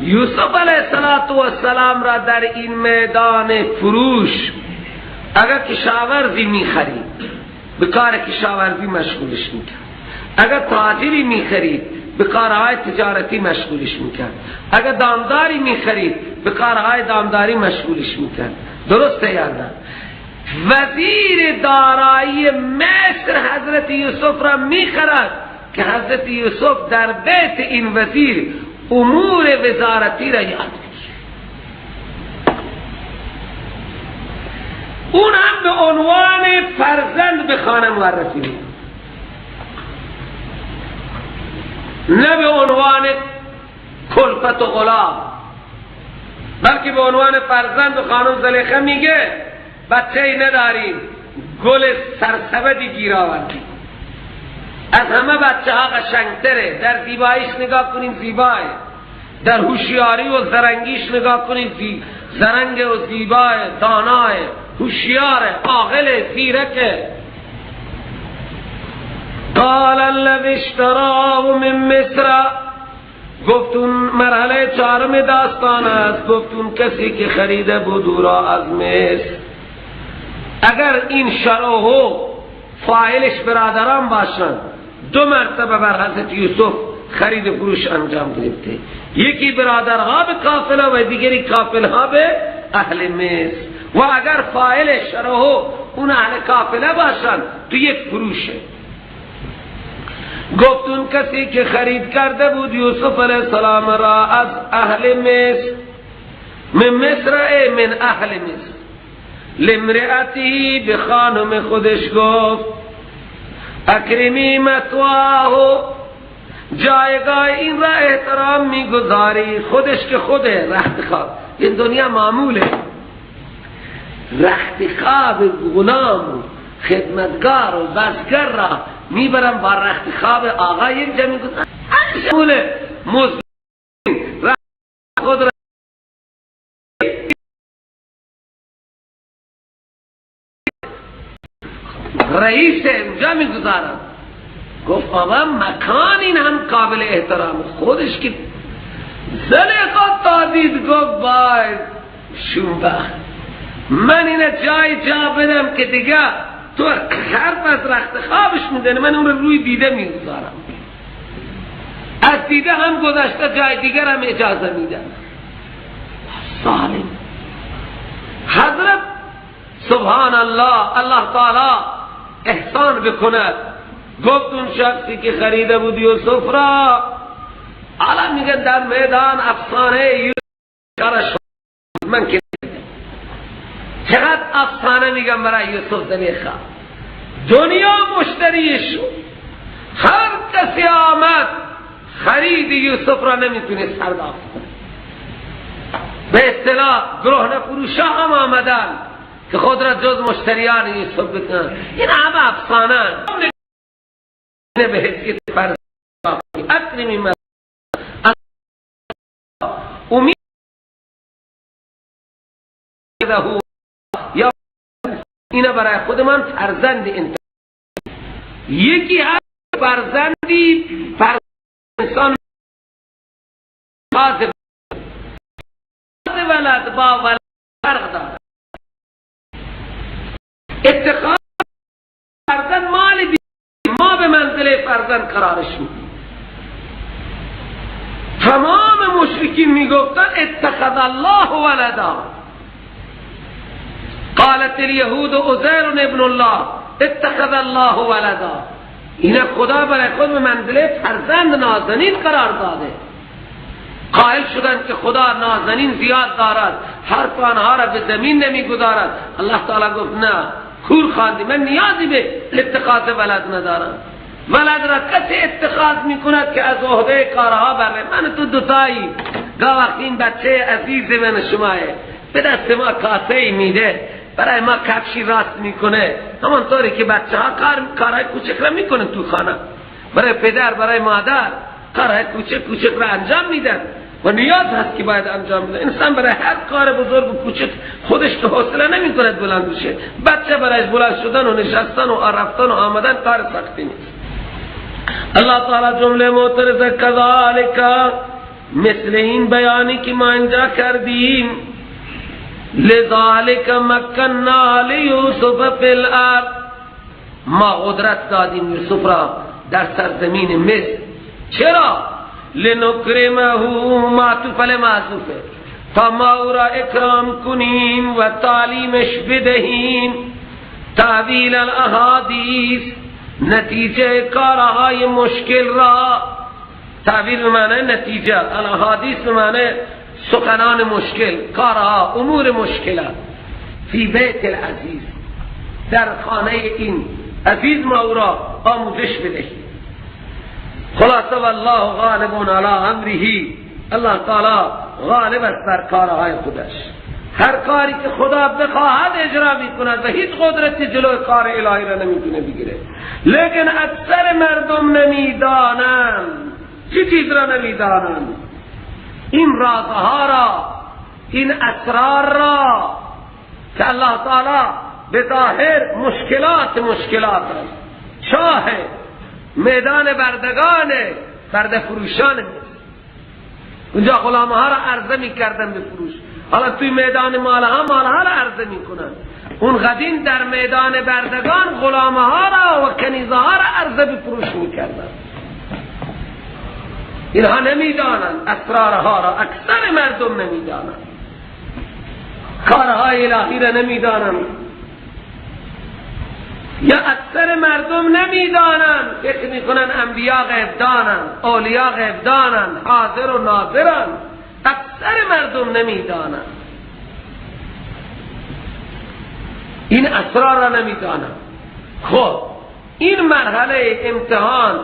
یوسف علیه السلام را در این میدان فروش اگر کشاورزی میخرید به کار کشاورزی مشغولش میکرد، اگر تاجری میخرید به کارهای تجارتی مشغولش میکرد، اگر دامداری میخرید به کارهای دامداری مشغولش میکرد. درسته یا نه؟ وزیر دارایی مصر حضرت یوسف را میخرد که حضرت یوسف در بیت این وزیر امور وزارتی را یاد بگیره. اون هم به عنوان فرزند به خانه معرفی میکنه، نه به عنوان کلفت و غلام، بلکه به عنوان فرزند. خانم زلیخه میگه بچه ای نداریم، گل سرسبدی گیر آوردیم، از همه بچه ها قشنگتره، در زیباییش نگاه کنیم زیباه، در هوشیاری و زرنگیش نگاه کنیم زرنگ و زیباه، داناه، هوشیار، عاقل، زیرکه. قال الذی اشتراه من مصر، گفت اون مرحله چهارم داستان است، گفت اون کسی که خریده بود او را از مصر. اگر این شروع فاعلش برادران باشند، دو مرتبه بر حضرت یوسف خرید فروش انجام گرفته، یکی برادرها به قافله و دیگری قافلها به اهل مصر. و اگر فاعل شروع اون اهل قافله باشند تو یک فروشه. گفت اون کسی که خرید کرده بود یوسف علیه السلام را از اهل مصر، من مصر ای من اهل مصر، لامرأته به خانم خودش گفت اکرمی مثواه، جایگاه این را احترام میگذاری. خودش که خوده رخت خواب، این دنیا معموله، رخت خواب غلام خدمتگار و بزگر را میبرم با رخت خواب آقا یک جا میگذارم. معموله مزدور رخت خود را رئیس اونجا میگذارم. گفت آقا مکان این هم قابل احترام، خودش که زلیخا تا دید گفت وای شومبخت، من این جای جا بدم که دیگه تو حرف از رخت خوابش میدنی، من اون رو روی دیده میگذارم، از دیده هم گذشته جای دیگر هم اجازه میدم. ظالم حضرت سبحان الله، الله تعالی احسان بکند. گفت اون شخصی که خریده بود یوسف را، حالا میگه در میدان افسانه یوسف، من که چقدر افسانه میگم برای یوسف زلیخا، دنیا مشتری شد، هر کسی آمد خرید یوسف را نمیتونه پرداخت کنه. به اصطلاح گروه فروشا هم آمدن که خود را جز مشتریان یوسف بکنن. این همه افسانه به حیثیت فرد اکرمی امید یا اینا برای خود من فرزند انسان، یکی هر فرزندی فرزند انسان ولد با ولد فرق دارد. اتخاذ فرزند مال بی ما به منزله فرزند قرارش میدیم. تمام مشرکین میگفتن اتخذ الله ولدا، قالت اليهود عزیر ابن الله اتخذ الله ولدا. اینا خدا برای خود به منزله فرزند نازنین قرار داده. قائل شدن که خدا نازنین زیاد دارد، حرف آنها را به زمین نمیگذارد. الله تعالی گفت نه، کور خواندی، من نیازی به اتخاذ ولد ندارم. ولد را کسی اتخاذ میکند که از عهده کارها بره. من تو دوتایی، گاه وقتی این بچه عزیز من شماه به دست ما کاسه میده، برای ما کفشی راست میکنه، همانطوری که بچه ها کارهای کوچک را میکنن تو خانه، برای پدر برای مادر کارهای کوچک کوچک را انجام میدن و نیاز هست که باید انجام بده. انسان برای هر کار بزرگ و کوچک خودش که حوصله نمیکند بلند بشه، بچه برایش بلند شدن و نشستن و رفتن و آمدن کار سختی نیست. الله تعالی جمله معترض کذالک، مثل این بیانی که ما اینجا کردیم، لذالک مکننا لیوسف فی الارض، ما قدرت دادیم یوسف را در سرزمین مصر. چرا؟ لنکرمه، معطوف علی معطوفه، تا ما او را اکرام کنیم و تعلیمش بدهیم، تأویل الاحادیث، نتیجه کارهای مشکل را. تأویل معنی نتیجه، الاحادیث معنی سخنان مشکل، کارها، امور مشکلات. فی بیت العزیز، در خانه این عزیز ما او را آموزش بدهیم. خلاصه والله غالب علی امره، الله تعالی غالب است بر کارهای خودش. هر کاری که خدا بخواهد اجرا میکند و هیچ قدرتی جلوی کار الهی را نمیتونه بگیره. لیکن اکثر مردم نمیدانند، چه چیز را نمیدانند؟ این رازها را، این اسرار را که الله تعالی به ظاهر مشکلات است، چاه میدان بردگان، برده فروشان، اونجا غلامها را عرضه میکردن به فروش. حالا توی میدان مالها، مالها را عرضه میکنن. اون قدیم در میدان بردگان غلامها را و کنیزها را عرضه به فروش میکردن. اینها نمیدانند اسرارها را، اکثر مردم نمیدانند، کارهای الهی را نمیدانند، یا اکثر مردم نمیدانند، فکر میکنن انبیا غیب دانند، اولیا غیب دانند، حاضر و ناظرند. اکثر مردم نمیدانند، این اسرار را نمیدانند. خب این مرحله امتحان،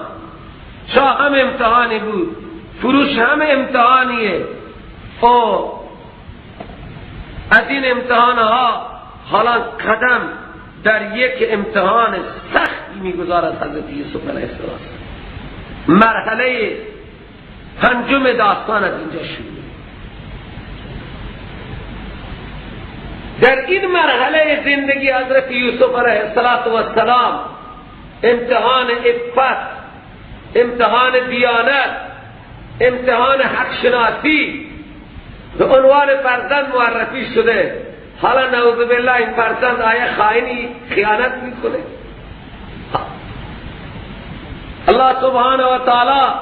شاه هم امتحانی بود، فروش هم امتحانیه. خب از این امتحانها حالا قدم در یک امتحان سختی میگذارد حضرت یوسف علیه السلام. مرحله پنجم داستان از اینجا شروع. در این مرحله زندگی حضرت یوسف علیه السلام امتحان عفت، امتحان دیانت، امتحان حق شناسی به عنوان فرزند معرفی شده. حالا نعوذ بالله این فرزند آیا خائنی خیانت میکنه؟ الله سبحانه و تعالی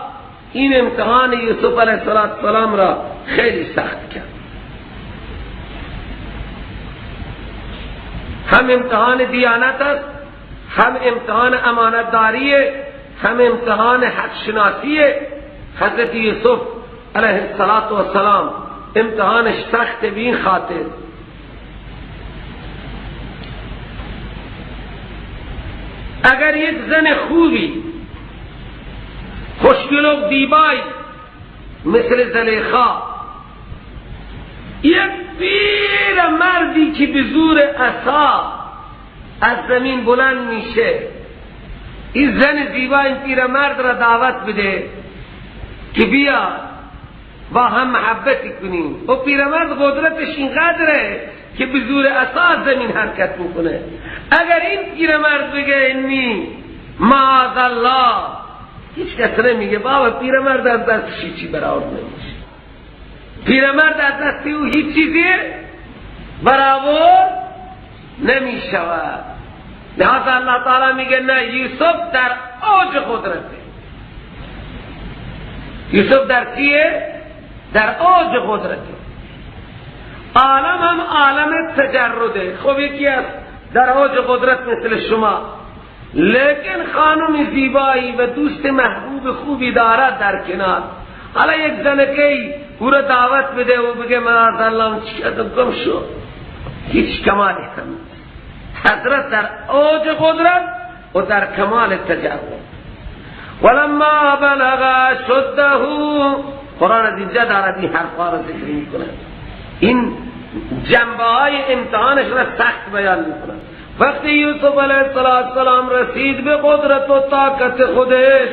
این امتحان یوسف علیه السلام را خیلی سخت کرد. هم امتحان دیانت است، هم امتحان امانتداریه، هم امتحان حق شناسیه. حضرت یوسف علیه السلام امتحانش سخت به این خاطر. اگر یک زن خوبی، خوشگل و زیبایی مثل زلیخا، یک پیر مردی که به زور عصا از زمین بلند میشه، این زن زیبا این پیر مرد را دعوت بده که بیا با هم محبتی کنیم، و پیرمرد قدرتش اینقدره که به زور عصا از زمین حرکت میکنه. اگر این پیرمرد بگه انی معاذ الله، هیچ کس نمیگه بابا پیرمرد از دستش هیچی برآورد نمیشه، پیرمرد از دست او هیچ چیزی برآورد نمیشود. لذا الله تعالی میگه نه، یوسف در اوج قدرته. یوسف در چیه؟ در اوج قدرته. عالم هم عالم تجرده. خب یکی از در اوج قدرت مثل شما، لیکن خانم زیبایی و دوست محبوب خوبی دارد در کنار. حالا یک زنکی او را دعوت بده و بگه من از الله چی کردم، گم شو، هیچ کمالی هم نیست. حضرت در اوج قدرت و در کمال تجرد. ولما بلغ شده، قرآن از اینجا دارد این حرفا را ذکر میکنه، این جنبه های امتحانش را سخت بیان میکنه. وقتی یوسف علیه السلام رسید به قدرت و طاقت خودش،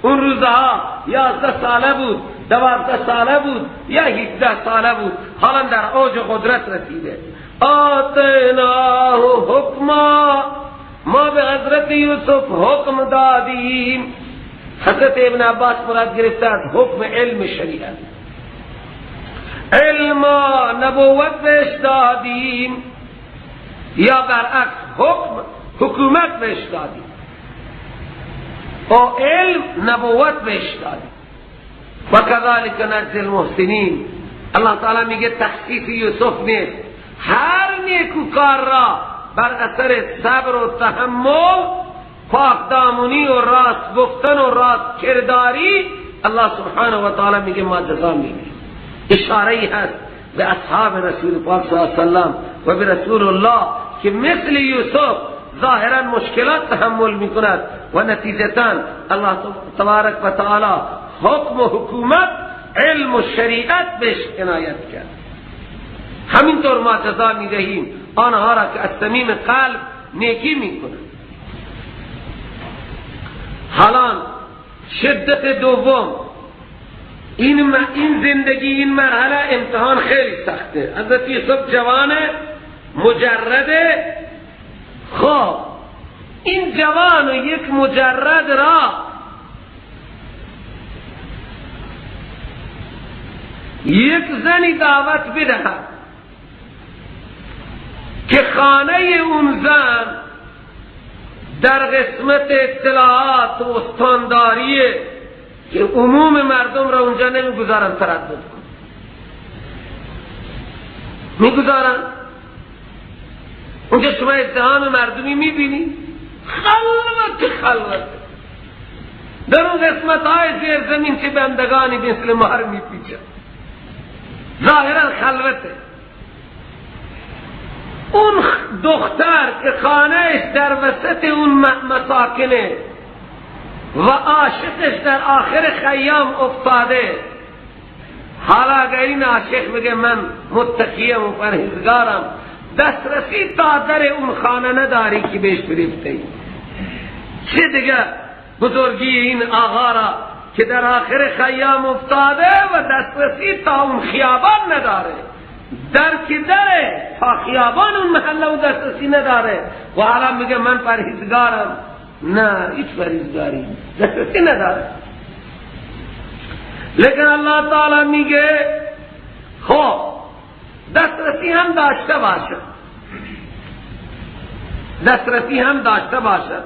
اون روزها 11 ساله بود، 12 ساله بود یا 18 ساله بود، حالا در اوج قدرت رسیده. آتیناه حکما، ما به حضرت یوسف حکم دادیم. حضرت ابن عباس مراد گرفته از حکم علم شریعت، علم نبوت بهش دادیم، یا برعکس حکم حکومت بهش دادیم و علم نبوت بهش دادیم. و کذالک نجزی المحسنین. الله تعالی میگه تخصیص یوسف نیست، هر نیکوکار را بر اثر صبر و تحمل، پاک دامنی و راست گفتن و راست کرداری، الله سبحانه و تعالی میگه ما جزا میدیم. اشاره ای هست به اصحاب رسول پاک صلی الله علیه و سلم و به رسول الله که مثل یوسف ظاهرا مشکلات تحمل میکند و نتیجتا الله تبارک و تعالی حکم و حکومت، علم و شریعت بهش عنایت کرد. همینطور ما جزا میدهیم آنها را که از صمیم قلب نیکی میکنند. حالا شدت دوم، این زندگی، این مرحله امتحان خیلی سخته. حضرت یوسف جوانه، مجرده. خب این جوان و یک مجرد را یک زنی دعوت بدهد که خانه اون زن در قسمت اطلاعات و استانداریه که عموم مردم را اونجا نمیگذارن تردد کن، میگذارن اونجا شما ازدحام مردمی میبینی، خلوت خلوت در اون قسمت های زیر زمین چه بندگانی مثل مار میپیچن، ظاهرا خلوته. اون دختر که خانهش در وسط اون مساکنه و عاشقش در آخر خیام افتاده، حالا اگر این عاشق بگه من متقیم و پرهیزگارم، دسترسی تا در اون خانه نداری که بهش بریفته. چه دیگه بزرگی این آقا را که در آخر خیام افتاده و دسترسی تا اون خیابان نداره، در که دره تا خیابان اون محله و دسترسی نداره و حالا میگه من پرهیزگارم. نه، هیچ پرهیزگاری دسترسی نداره. لیکن الله تعالی میگه خب دسترسی هم داشته باشه، دسترسی هم داشته باشد،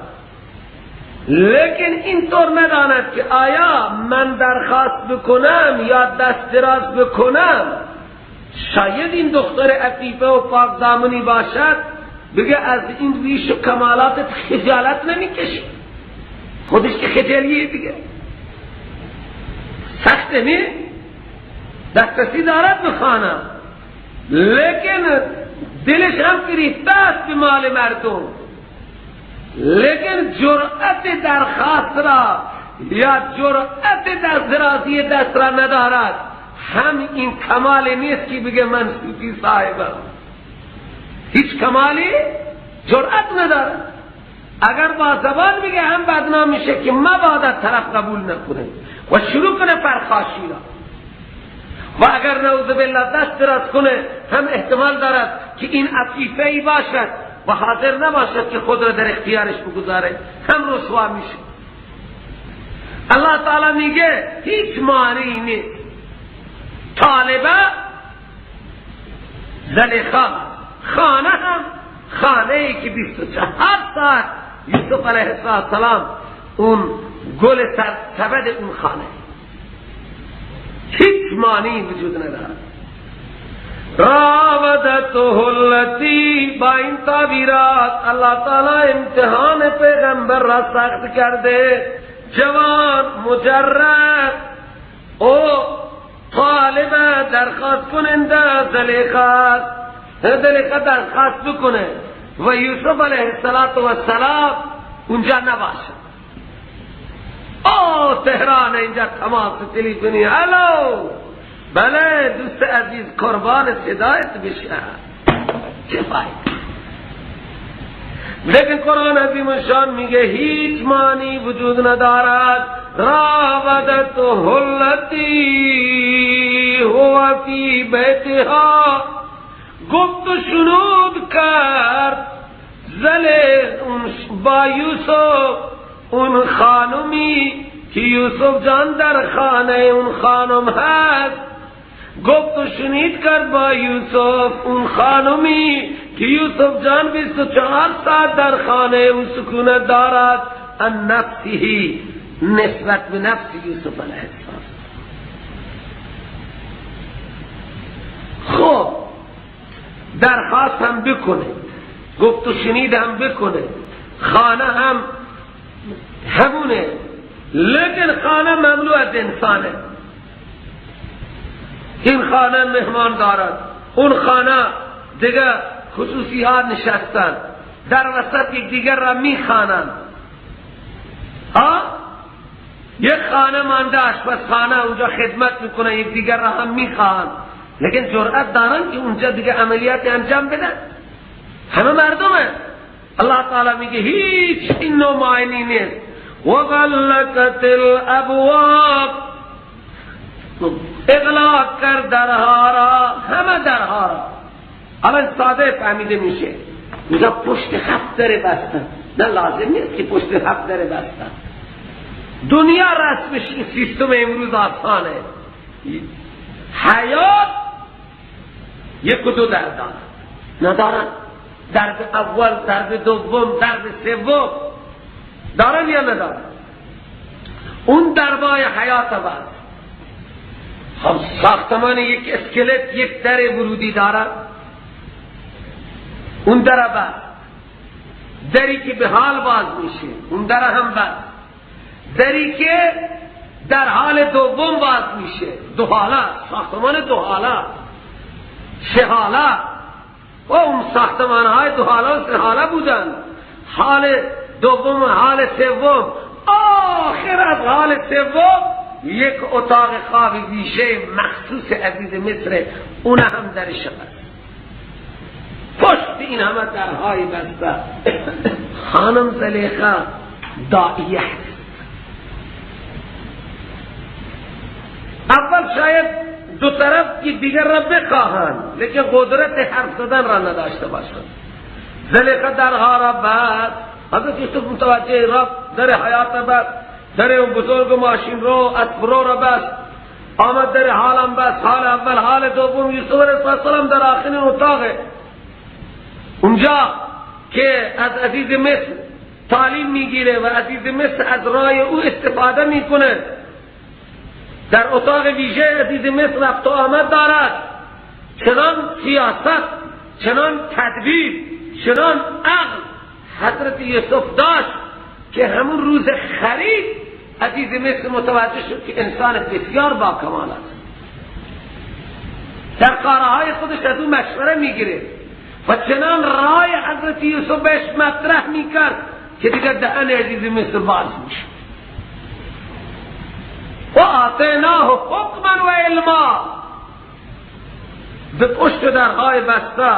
لیکن اینطور نداند که آیا من درخواست بکنم یا دست دراز بکنم، شاید این دختر عفیفه و پاک دامنی باشد، بگه از این ریش و کمالاتت خجالت نمیکشی؟ خودش که خجلیه دیگه، سخته نی؟ دسترسی دارد به خانه، لیکن دلش هم فریفته است به مال مردم، لیکن جرأت درخواست را یا جرأت درازی دست را ندارد. هم این کمال نیست که بگه من صوفی صاحبم، هیچ کمالی جرأت ندارد. اگر با زبان بگه هم بدنام میشه که مبادا طرف قبول نکنه و شروع کنه پرخاشی را، و اگر نعوذ بالله دست دراز کنه هم احتمال دارد که این عفیفه ای باشد و حاضر نباشد که خود را در اختیارش بگذاره، هم رسوا میشه. الله تعالی میگه هیچ مانعی نیست. طالبه زلیخا، خانه هم خانه ای که 24 ساعت یوسف علیه السلام اون گل سبد اون خانه، هیچ مانعی وجود ندارد. راودته التی، با این تعبیرات الله تعالی امتحان پیغمبر را سخت کرده. جوان مجرد او طالب درخواست کننده زلیخا، زلیخا درخواست بکنه و یوسف علیه السلام اونجا نباشه. او تهران اینجا تماس تلفنی، الو بله دوست عزیز قربان صدایت بشه، چه فایده. لیکن قرآن عظیم شان میگه هیچ معنی وجود ندارد. راودته التی هو فی بیتها، گفت و شنود کرد زل با یوسف اون خانمی که یوسف جان در خانه اون خانم هست، گفت و شنید کرد با یوسف اون خانمی که یوسف جان 24 ساعت در خانه اون سکونت دارد. ان نفسه، نسبت به نفس یوسف علیه السلام. خب درخواست هم بکنه، گفت و شنید هم بکنه، خانه هم همونه، لیکن خانه مملو از انسانه. این خانه مهمان دارد، اون خانه دیگه خصوصی ها نشستن، در وسط یک دیگر را میخوانند. ها یک خانه مانده آشپزخانه، اونجا خدمت میکنه، یک دیگر را هم میخواهند، لیکن جرأت دارن که اونجا دیگه عملیات انجام بدن؟ همه مردمه. الله تعالی میگه هیچ این نوع معانی نیست. وغلقت الابواب، اغلاق کرد درها را، همه درها را. الان ساده فهمیده میشه میگه پشت هفت در بستن، نه لازم نیست که پشت هفت در بستن. دنیا رسمش سیستم امروز آسانه، حیات یک و دو در دارن، ندارن درب اول، درب دوم، درب سوم دارن یا ندارن؟ اون دربای حیات باز. خب ساختمان یک اسکلت یک در ورودی دارد، اون در باز، دری که به حال باز میشه اون در هم باز، دری که در حال دوم باز میشه، دو حاله، ساختمان دو حاله، سه حاله. و اون ساختمان های دو حاله و سه حاله بودن، حال دوم، حال سوم، آخر از حال سوم یک اتاق خواب ویژه مخصوص عزیز مصر، اون هم درش بست. پشت این همه درهای بسته خانم زلیخا داعیه. اول شاید دو طرف که دیگر را بخواهند، لیکن قدرت حرف زدن را نداشته باشند. زلیخا درها را بست، حضرت یوسف متوجه رفت، در حیات بست، در اون بزرگ ماشین رو اسب رو را بست، آمد در حالم بست، حال اول، حال دوم. یوسف علیه السلام در آخرین اتاقه اونجا که از عزیز مصر تعلیم میگیره و عزیز مصر از رای او استفاده میکنه، در اتاق ویژه عزیز مصر رفت و آمد دارد. چنان سیاست، چنان تدبیر، چنان عقل حضرت یوسف داشت که همون روز خرید عزیز مصر متوجه شد که انسان بسیار با کمال است. در کارهای خودش از او مشوره میگیره و چنان رای حضرت یوسف بهش مطرح میکرد که دیگر دهن عزیز مصر باز میشد. و آتیناه حکما و علما. به پشت درهای بسته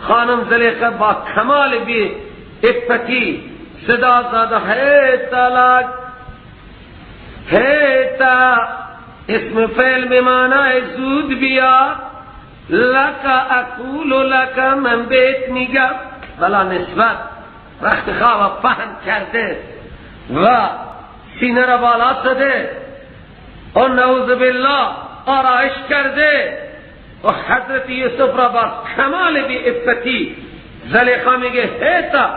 خانم زلیخا با کمال بی عفتی صدا زده هیتا لک هیتا، اسم فعل به معنای زود بیا، لک اقول لک، من بهت میگم. بلا نسبت رخت خواب پهن کرده و سینه را بالا زده و نعوذ بالله آرایش کرده و حضرت یوسف را با کمال بی عفتی زلیخا میگه هیتا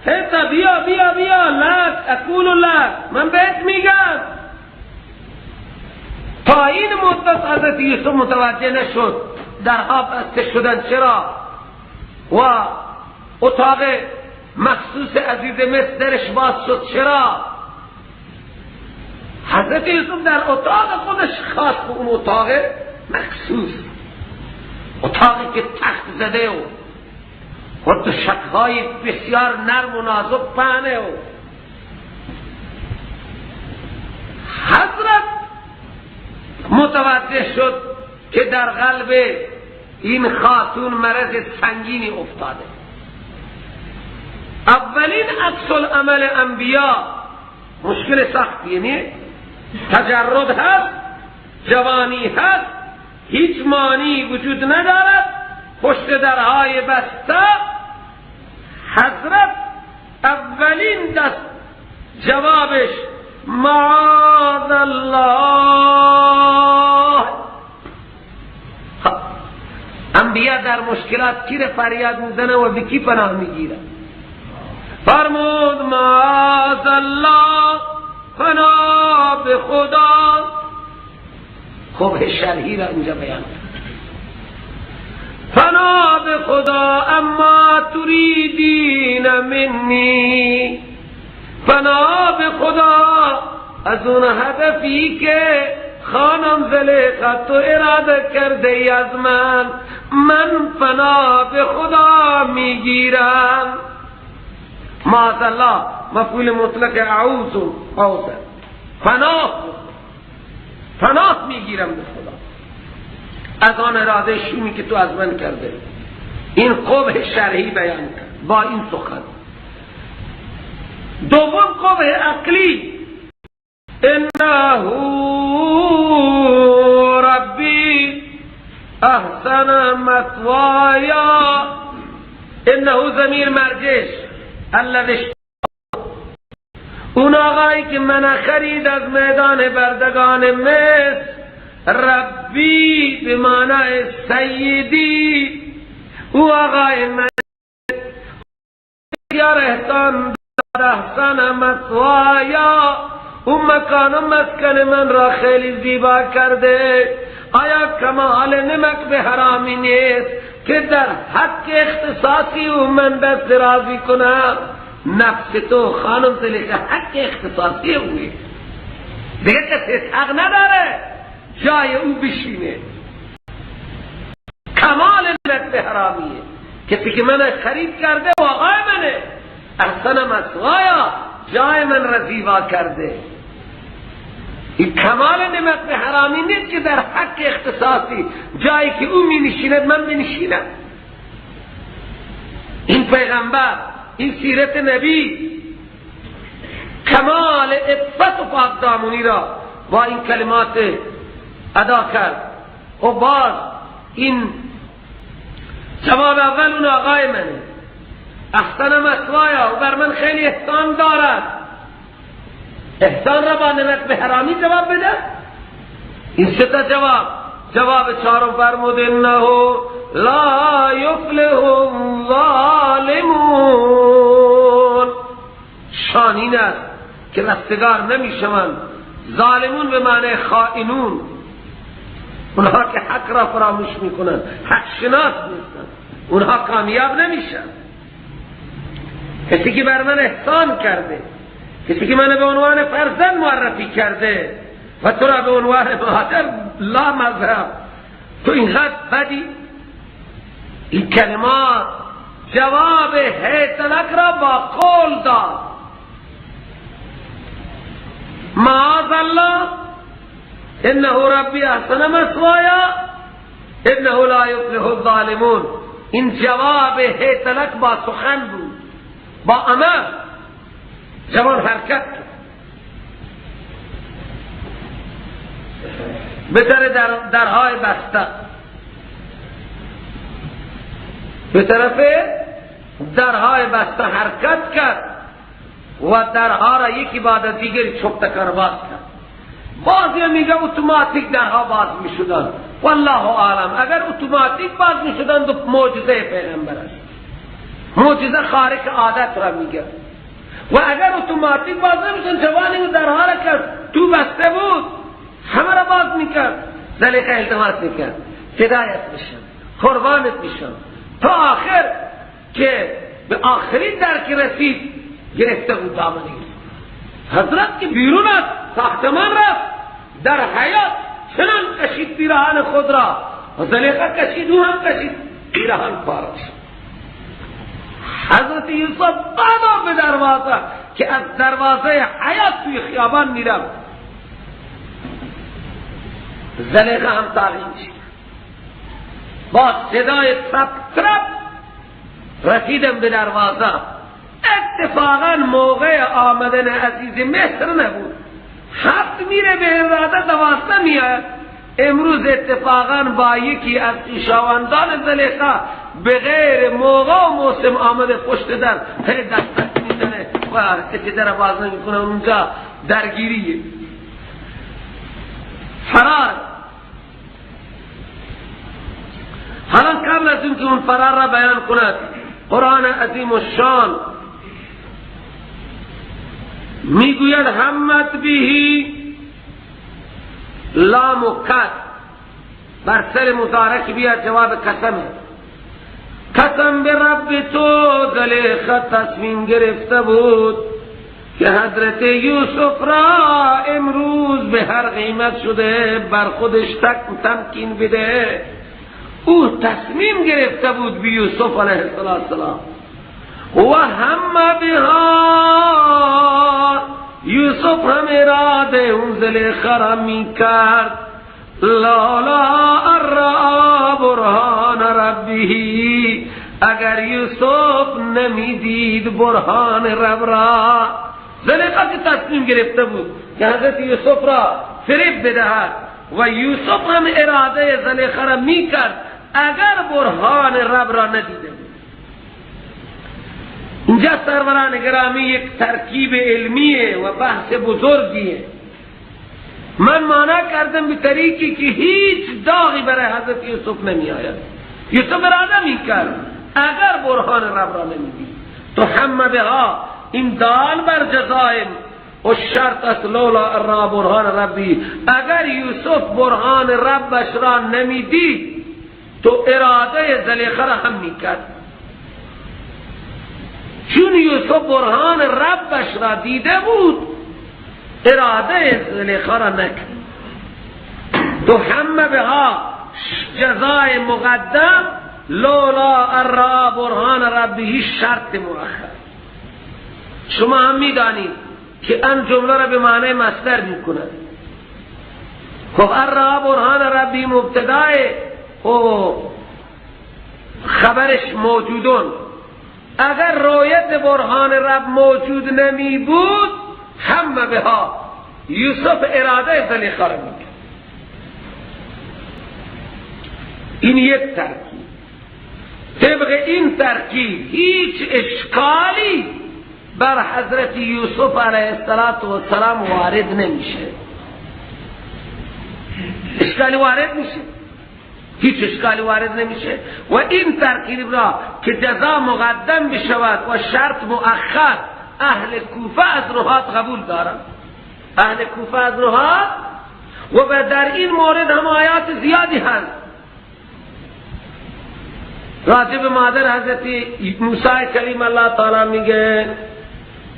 هیتا، بیا بیا بیا، لک اقول لک، من بهت میگم. تا این مدت حضرت یوسف متوجه نشد درها بسته شدن چرا و اتاق مخصوص عزیز مصر درش باز شد چرا. حضرت یوسف در اتاق خودش خواست به اون اتاق مخصوص، اتاقی که تخت زده و تشک‌های بسیار نرم و نازک پهنه. و حضرت متوجه شد که در قلب این خاتون مرض سنگینی افتاده. اولین عکس العمل انبیا مشکل سخت، یعنی تجرد هست، جوانی هست، هیچ مانی وجود ندارد، پشت درهای بسته. حضرت اولین دست جوابش معاذ الله. انبیا در مشکلات کی را فریاد میزنه و به کی پناه میگیره؟ فرمود معاذ الله، پناه به خدا. خب شرحی را اینجا بیان، پناه به خدا اما تریدین منی، پناه به خدا از اون هدفی که خانم زلیخا تو اراده کرده ای از من، من پناه به خدا میگیرم. معاذ الله مفعول مطلق اعوذ، اعوذ، پناه، پناه میگیرم به خدا از آن اراده شومی که تو از من کرده. این قبح شرعی بیان کرد با این سخن. دوم قبح عقلی، انه ربی احسن مثوایا. انه ضمیر مرجش الذی، اون آقایی که من خرید از میدان بردگان مصر، ربی به معنای سیدی، او آقای من بسیار احسان احسن مثوایا، اون مکان و مسکن من را خیلی زیبا کرده. آیا کمال نمک به حرامی نیست که در حق اختصاصی او من دست راضی کنم؟ نفس تو خانم زلیخا حق اختصاصی اوه، دیگه کسی حق نداره جای او بشینه. کمال نمک به حرامیه، کسی که من خرید کرده و آقای منه، احسن مثوایا، جای من را زیبا کرده. این کمال نمک به حرامی نیست که در حق اختصاصی جایی که او می نشیند من می نشینم. این پیغمبر، این سیرت نبی، کمال عفت و پاک دامنی را با این کلمات ادا کرد. و باز این جواب اول اون آقای منه، احسن مثوایا، و بر من خیلی احسان دارد. احسان را با نمک به حرامی جواب بده. این سه تا جواب. جواب چهارم فرمود انه لا یفلح الظالمون. شان این است که رستگار نمیشوند. ظالمون به معنی خائنون، اونها که حق را فراموش میکنند، حق شناس نیستند، اونها کامیاب نمیشن. کسی که بر من احسان کرده، کسی که من به عنوان فرزند معرفی کرده و تو را به عنوان مادر، لا مذهب، تو اینقدر بدی. این کلمات جواب هیتلک را با قول داد. معاذ الله انه ربی احسن مثوایا انه لا یفلح الظالمون. این جواب هیتلک با سخن بود، با عمل. جوان حرکت کرد به طرف درهای بسته، به طرف درهای بسته حرکت کرد و درها را یکی بعد از دیگری چوب تکر باز کرد. بعضی میگه اتوماتیک درها باز میشدن، والله اعلم. اگر اتوماتیک باز میشدن تو معجزه پیغمبر است، معجزه خارق عادت را میگه. و اگر اتوماتیک باز نمیشدن، جوانی درها را کرد تو بسته بود، همه را باز میکرد. زلیخا التماس میکرد فدایت میشم، قربانت میشم، تا آخر که به آخرین درک رسید گرفته بود دامن یوسف. حضرت که بیرون از ساختمان رفت، در حیات چنان کشید پیراهن خود را، زلیخا کشید، او هم کشید، پیراهن پاره شد. حضرت یوسف بعدا به دروازه که از دروازه حیات توی خیابان میرفت، زلیخا هم تعقیب شد. با صدای ترپ ترپ رسیدم به دروازه. اتفاقا موقع آمدن عزیز مصر نبود، 7 میره به اراده 12 میاد. امروز اتفاقا با یکی از خویشاوندان زلیخا به غیر موقع و موسم آمده پشت در، هی دستک میزنه و کسی در باز نمیکنه، اونجا درگیریه، فرار. حالا قبل از اینکه اون فرار را بیان کند، قرآن عظیم الشان میگوید همت بهی لام و کت بر سر مضارع بیاد جواب قسمه. قسم به رب تو زلیخا تصمیم گرفته بود که حضرت یوسف را امروز به هر قیمت شده بر خودش تمکین بده. او تصمیم گرفته بود به یوسف علیه السلام. و هم بها، یوسف هم اراده اون زلیخا را می کرد. لولا ان رأی برهان ربه، اگر یوسف نمیدید برهان رب را. زلیخا که تصمیم گرفته بود که حضرت یوسف را فریب بدهد و یوسف هم اراده زلیخا را می کرد، اگر برهان رب را ندیده بود. اینجا سروران گرامی یک ترکیب علمیه و بحث بزرگیه. من مانا کردم به طریقی که هیچ داغی برای حضرت یوسف نمی آید. یوسف اراده می کرد اگر برهان رب را نمیدید. تو همه بها این دال بر جزایم و شرط است لولا ارا برهان ربی، اگر یوسف برهان ربش را نمیدید تو اراده زلیخا را هم میکرد. چون یوسف برهان ربش را دیده بود اراده زلیخا را نکرد. تو همه بها جزای مقدم لولا ارا برهان ربی شرط مؤخر. شما هم میدانید که ان جمله را به معنی مصدر میکند. خب ارا برهان ربی مبتدای و خبرش موجودون. اگر رویت برهان رب موجود نمی بود همه بها یوسف اراده زلیخا را میکرد. این یک ترکیب. طبق این ترکیب هیچ اشکالی بر حضرت یوسف علیه السلام وارد نمیشه. اشکالی وارد میشه؟ هیچ اشکالی وارد نمیشه. و این ترکیب را که جزا مقدم بشود و شرط مؤخر، اهل کوفه از نهاد قبول دارند. اهل کوفه از نهاد و در این مورد هم آیات زیادی هست. راجب مادر حضرت موسی کلیم الله تعالی میگه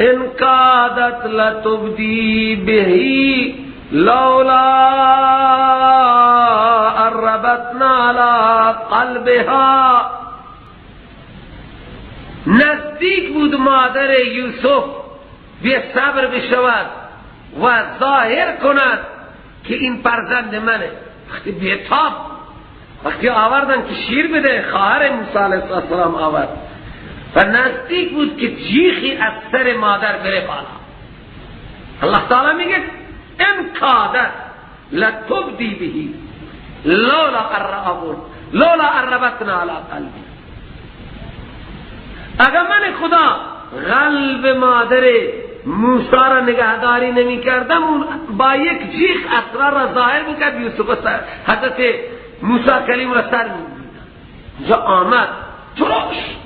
ان کادت لتبدی به لولا ربطنا على قلبها. نزدیک بود مادر یوسف بی صبر بشود و ظاهر کند که این فرزند منه. وقتی بیتاب، وقتی آوردن که شیر بده، خواهر موسی علیه السلام آورد و نزدیک بود که جیخی از سر مادر بره بالا. الله تعالی میگه ان کادت لتبدی بهی لولا ربطنا علی قلبی. اگر من خدا قلب مادر موسی را نگهداری نمی کردم، اون با یک جیخ اسرار را ظاهر میکرد، یوسف سر حضرت موسی کلیم را سر می‌برید. اینجا آمد ترش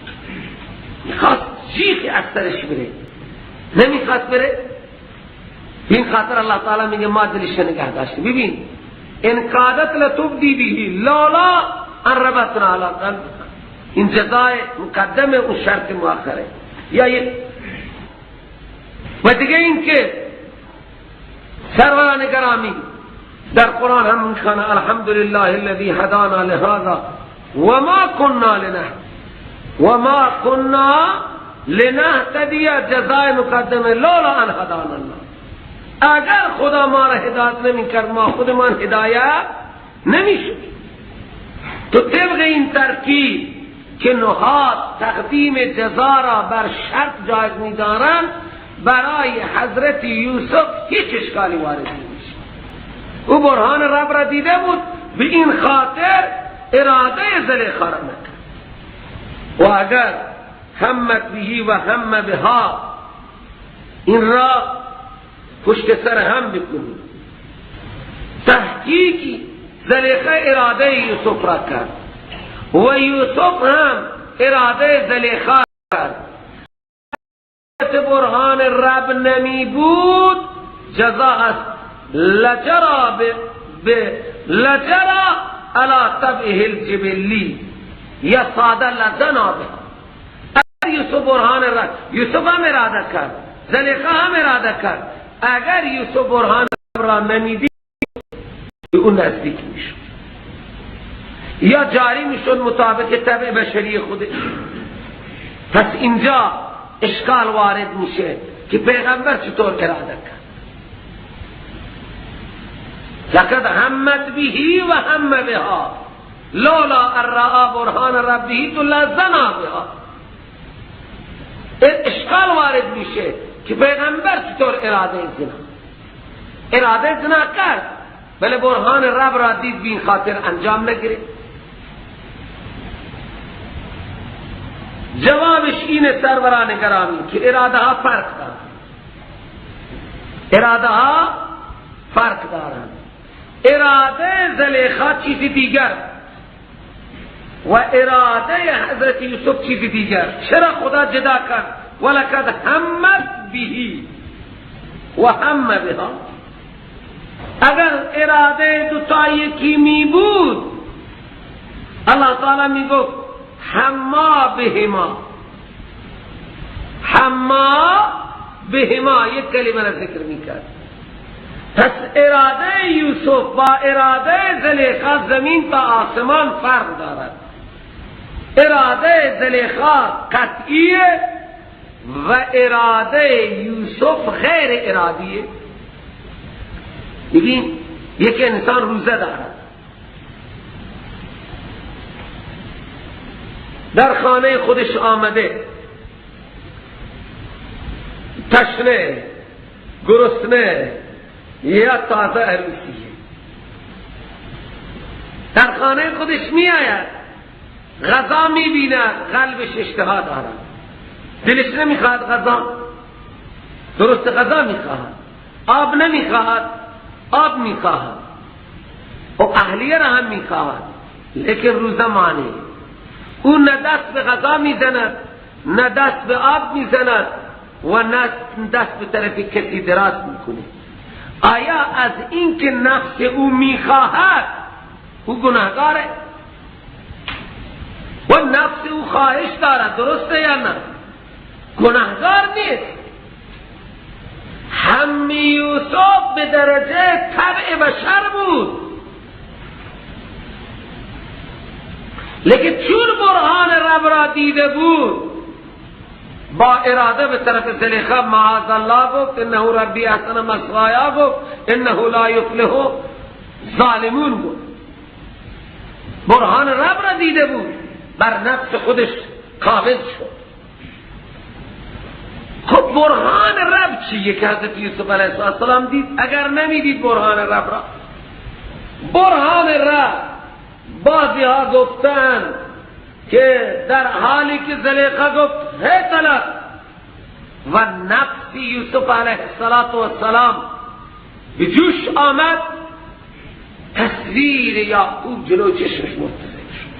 میخواست جیخ از سرش بره، نمیخواست بره. این خاطر الله تعالی میگه ما دلش نگه داشتیم. ببین ان کادت لتبدی به لولا ان ربطنا علی قلبها. این جزای مقدمه اون شرط مؤخره. یا یک و دیگه این که سروران گرامی در قرآن هم میخوانه الحمدلله الذی هدانا لهذا وما كنا لنهتدی وما كنا لنهتدی، جزای مقدمه لولا ان هدانا الله. اگر خدا ما را هدایت نمی کرد، ما خودمان هدایت نمی شد. تو طبق این ترکیب که نهاد تقدیم جزا را بر شرط جایز می دارند، برای حضرت یوسف هیچ اشکالی وارد نمیشه. او برهان رب را دیده بود، به این خاطر اراده زلیخا را نکرد. و اگر همت بهی و هم بها، این را پشت سر هم بکنی، تحقیقی زلیخا اراده یوسف را کرد و یوسف هم اراده زلیخا کرد. برهان رب نمی بود، جزا است لجرا لجرا علی طبعه الجبلی یا ساده لزنا به. اگر یوسف برهان رب، یوسف هم اراده کرد، زلیخا هم اراده کرد، اگر یوسف برهان رب را نمیدید به اون نزدیک میشد یا جاری میشد مطابق طبع بشری خودش. پس اینجا اشکال وارد میشه که پیغمبر چطور اراده کرد. لقد همت به و هم بها لولا ان رأى برهان ربه لزنا بها. اشکال وارد میشه که پیغمبر چطور اراده زنا، اراده زنا کرد ولی برهان رب را دید، بین خاطر انجام نگرفت. جوابش اینه سروران گرامی که اراده ها فرق دارند، اراده ها فرق دارند. اراده زلیخا چیزی دیگر و اراده حضرت یوسف چیزی دیگر. چرا خدا جدا کرد؟ ولقد همت به و هم بها. اگر اراده دوتا یکی می بود، الله تعالی می گفت هما بهما، هما بهما، یک کلمه را ذکر میکرد. پس اراده یوسف با اراده زلیخا زمین تا آسمان فرق دارد. اراده زلیخا قطعیه و اراده یوسف غیر ارادیه. ببین یک انسان روزه دارد، در خانه خودش آمده، تشنه، گرسنه یا تازه عروسیه، در خانه خودش می آید، غذا می بیند، قلبش اشتها دارد، دلش نمی خواهد غذا، درست غذا می خواهد، آب نمی خواهد، آب می خواهد و اهلیه را هم می خواهد، لیکن روزه مانه. او نه دست به غذا میزند، نه دست به آب میزند و نه دست به طرف کسی دراز میکنه. آیا از اینکه نفس او میخواهد او گناهکاره؟ و نفس او خواهش دارد، درسته یا نه؟ گناهگار نیست. هم یوسف به درجه طبع بشر بود، لیکن چون برهان رب را دیده بود با اراده به طرف زلیخا معاذ الله گفت، انه ربی احسن مثوایا گفت، انه لا یفلح ظالمون گفت. برهان رب را دیده بود، بر نفس خودش قابض شد. خب برهان رب چیه که حضرت یوسف علیه السلام دید؟ اگر نمیدید برهان رب را، برهان رب بعضی ها گفتن که در حالی که زلیخا گفت هیت لک و نفس یوسف علیه السلام به جوش آمد، تصویر یعقوب جلو چشمش مرتسم شد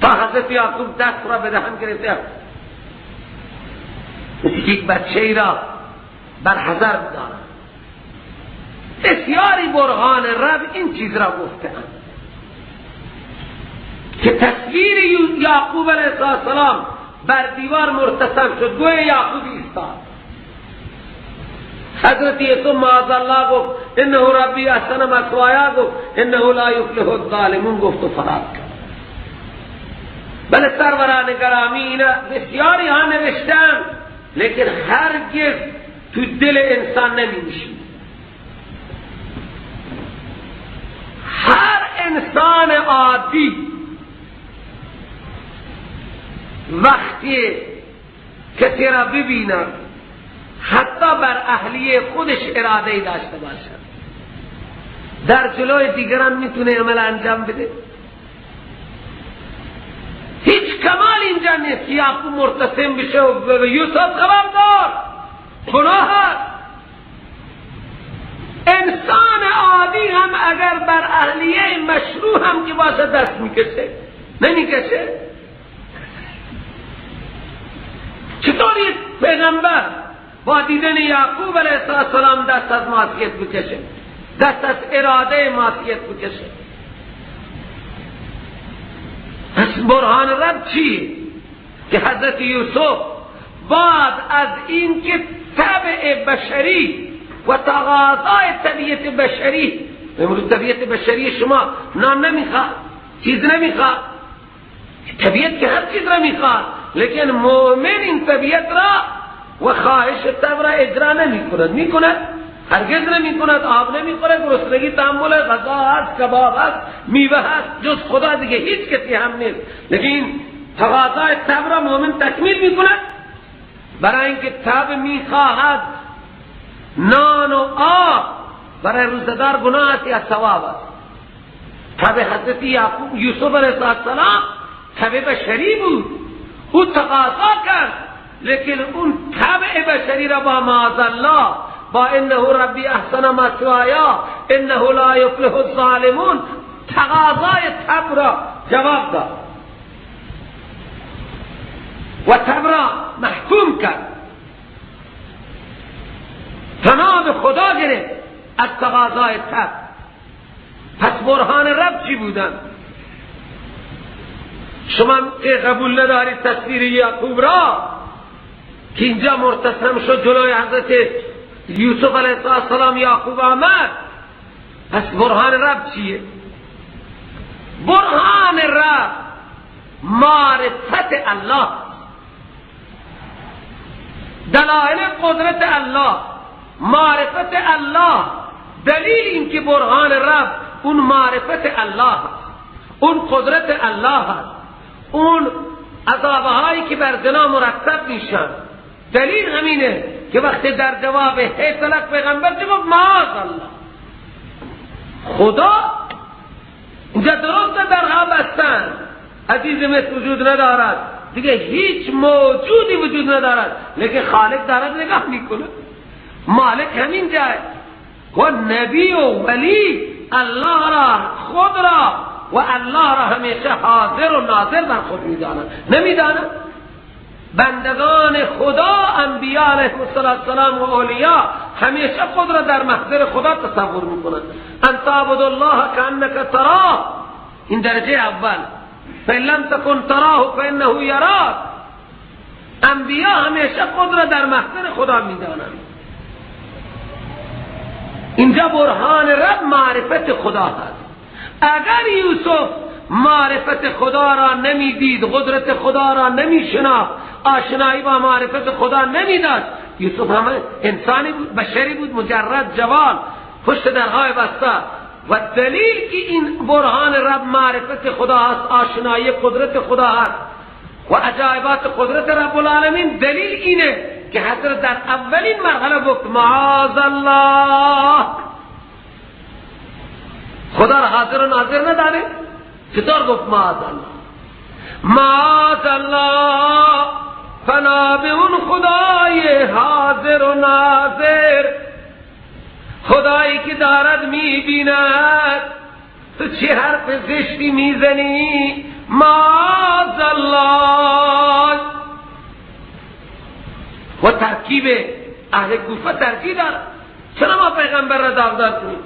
تا حضرت یعقوب دست را به دهن گرفته، یک بچه ای را بر حذر بدارد. بسیاری برهان رب این چیز را گفتند که تصویر یعقوب علیه السلام بر دیوار مرتسم شد، گویا یعقوب ایستاد. حضرت یوسف معاذ الله گفت انه ربی احسن مثوایا گفت، انه لا یفلح الظالمون گفت و فرار کرد. بله سروران گرامی، اینا بسیاری ها نوشتن، لیکن هرگز تو دل انسان نمی نشید. هر انسان عادی وقتی کسی را ببیند حتی بر اهلیه خودش اراده داشته باشد، در جلوی دیگران میتونه عمل انجام بده. هیچ کمال اینجا نیست که یعقوب مرتسم بشه و یوسف خبردار گناه است. انسان عادی هم اگر بر اهلیه مشروع هم که باشه دست میکشه، نمیکشه. چطور یک پیغمبر با دیدن یعقوب علیه السلام دست از معصیت بکشه، دست از اراده معصیت بکشه؟ پس برهان رب چیه؟ که حضرت یوسف بعد از اینکه طبع بشری و تقاضای طبیعت بشری، امروز طبیعت بشری شما نان نمیخواد، چیز نمیخواد، طبیعت که هر چیز را میخواد، لیکن مؤمن این طبیعت را و خواهش طبع را اجرا نمیکند. میکند؟ هرگز نمیکند. آب نمیخوره، گرسنگی تحمل، غذا هست، کباب هست، میوه هست، جز خدا دیگه هیچ کسی هم نیست، لیکن تقاضای طبع را مؤمن تکمیل میکند. برای اینکه طبع میخواهد نان و آب، برای روزدار گناه است یا ثواب است؟ طبع حضرت یعقوب یوسف علیه السلام طبع بشری بود، او تقاضا کرد، لیکن اون طبع بشری را با معاذ الله، با انه ربی احسن مثوایا انه لا یفلح الظالمون، تقاضای طبع را جواب داد و طبع را محکوم کرد. پناه به خدا گرفت از تقاضای طبع. پس برهان رب چی بودن؟ شما قبول ندارید تصویر یعقوب را که اینجا مرتسم شد جلوی حضرت یوسف علیه السلام یعقوب آمد. پس برهان رب چیه؟ برهان رب معرفت الله، دلائل قدرت الله، معرفت الله. دلیل این که برهان رب اون معرفت الله هست، اون قدرت الله هست، اون عذابهایی که بر زنا مرتب میشن. دلیل همینه که وقتی در جواب هیت لک پیغمبر چه گفت؟ معاذ الله. خدا اینجا درست درها بستن، عزیز مثل وجود ندارد، دیگه هیچ موجودی وجود ندارد، لیکن خالق دارد نگاه میکنه، مالک همین جای و نبی و ولی الله را، خود را و الله را همیشه حاضر و ناظر بر خود میداند. نمیداند؟ بندگان خدا انبیاء علیهم السلام و اولیاء همیشه خود را در محضر خدا تصور میکنند. ان تعبد الله کأنک تراه، این درجه اول. فإن لم تكن تراه فإنه یراک. انبیا همیشه خود را در محضر خدا میدانند. اینجا برهان رب معرفت خدا هست. اگر یوسف معرفت خدا را نمیدید، قدرت خدا را نمیشناخت، آشنایی با معرفت خدا نمیداد، یوسف همه انسانی بود، بشری بود، مجرد جوان، پشت درهای بسته. و دلیل که این برهان رب معرفت خدا هست، آشنایی قدرت خدا هست و عجایبات قدرت رب العالمین، دلیل اینه که حضرت در اولین مرحله گفت معاذ الله. خدا را حاضر و ناظر نداره، چطور گفت معاذ الله؟ معاذ الله، فنا به اون خدای حاضر و ناظر، خدایی که دارد میبیند. تو چه حرف زشتی میزنی؟ معاذ الله. و ترکیب اهل کوفه ترجیح دارد. چرا ما پیغمبر را داغدار کنیم؟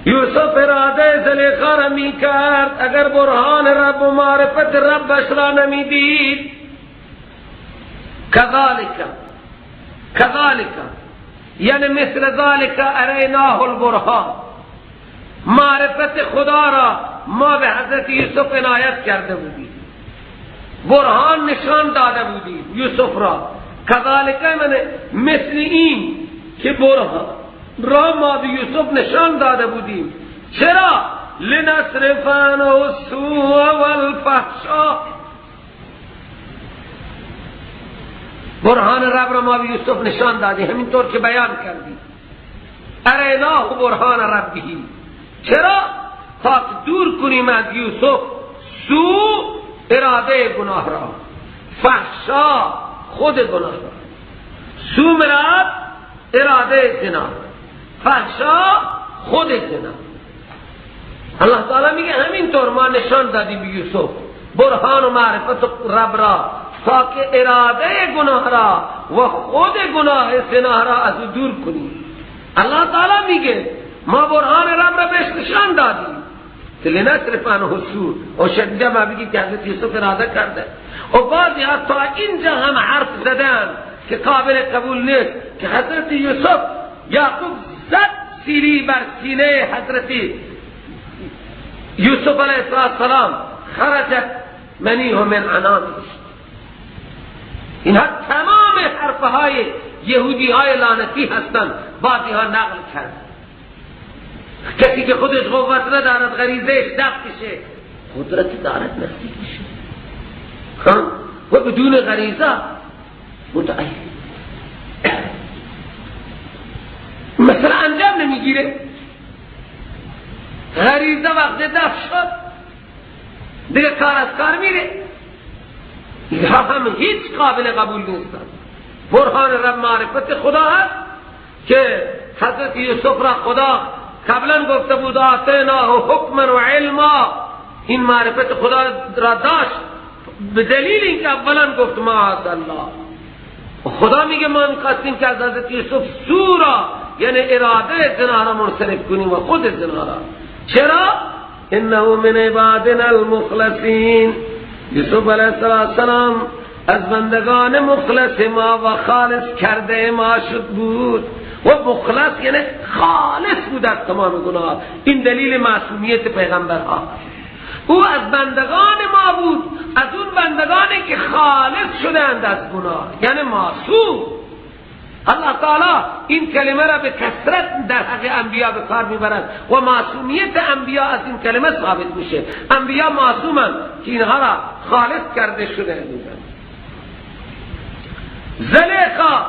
یوسف اراده زلیخا را می کرد، اگر برهان رب و معرفت ربش را نمی دید. کذالک، کذالک یعنی مثل ذالک اریناه البرهان. معرفت خدا را ما به حضرت یوسف عنایت کرده بودیم، برهان نشان داده بودیم یوسف را. کذالک من مثل این که برهان را ما به یوسف نشان داده بودیم. چرا؟ لنصرف عنه السوء والفحشاء. برهان رب را ما به یوسف نشان دادیم، همینطور که بیان کردیم. اریناه برهان ربه. چرا؟ تا دور کنیم از یوسف سوء، اراده گناه را، فحشا خود گناه را. سوء مراد اراده زنا، فحشا خود زنا. الله تعالی میگه همینطور ما نشان دادیم به یوسف برهان و معرفت رب را، تا که اراده گناه را و خود گناه زنا را از او دور کنیم. الله تعالی میگه ما برهان رب را بهش نشان دادیم. لنصرف عنه السوء. و شدیده ما بگید که حضرت یوسف اراده کرده. و بعضی ها تا اینجا هم حرف زدن که قابل قبول نیست که حضرت یوسف یعقوب زد سیلی بر سینه حضرت یوسف علیه السلام، خرجت منیه من عنانه. اینها تمام حرفهای یهودی های لعنتی هستند، بعضی ها نقل کرد. کسی که خودش قوت ندارد، غریزهش دفع شه، قدرت دارد نزدیک میشه و بدون غریزه متعین مثلا انجام نمیگیره. غریزه وقت دفع شد دیگه کار از کار میره. اینها هم هیچ قابل قبول نیستند. برهان رب معرفت خدا هست که حضرت یوسف را خدا قبلا گفته بود آتیناه حکما و علما. این معرفت خدا را داشت به دلیل اینکه اولا گفت معاذ الله. خدا میگه ما میخواستیم که از حضرت یوسف سو را، یعنی اراده زنا را منصرف کنیم و خود زنا را. چرا؟ انه من عبادنا المخلصین. یوسف علیه السلام از بندگان مخلص ما و خالص کرده ما شد بود. و مخلص یعنی خالص بود از تمام گناه. این دلیل معصومیت پیغمبرها. او از بندگان ما بود، از اون بندگانی که خالص شدند از گناه، یعنی معصوم. الله تعالی این کلمه را به کثرت در حق انبیا به کار میبرد و معصومیت انبیا از این کلمه ثابت میشه. انبیا معصومند که اینها را خالص کرده شده بودند. زلیخا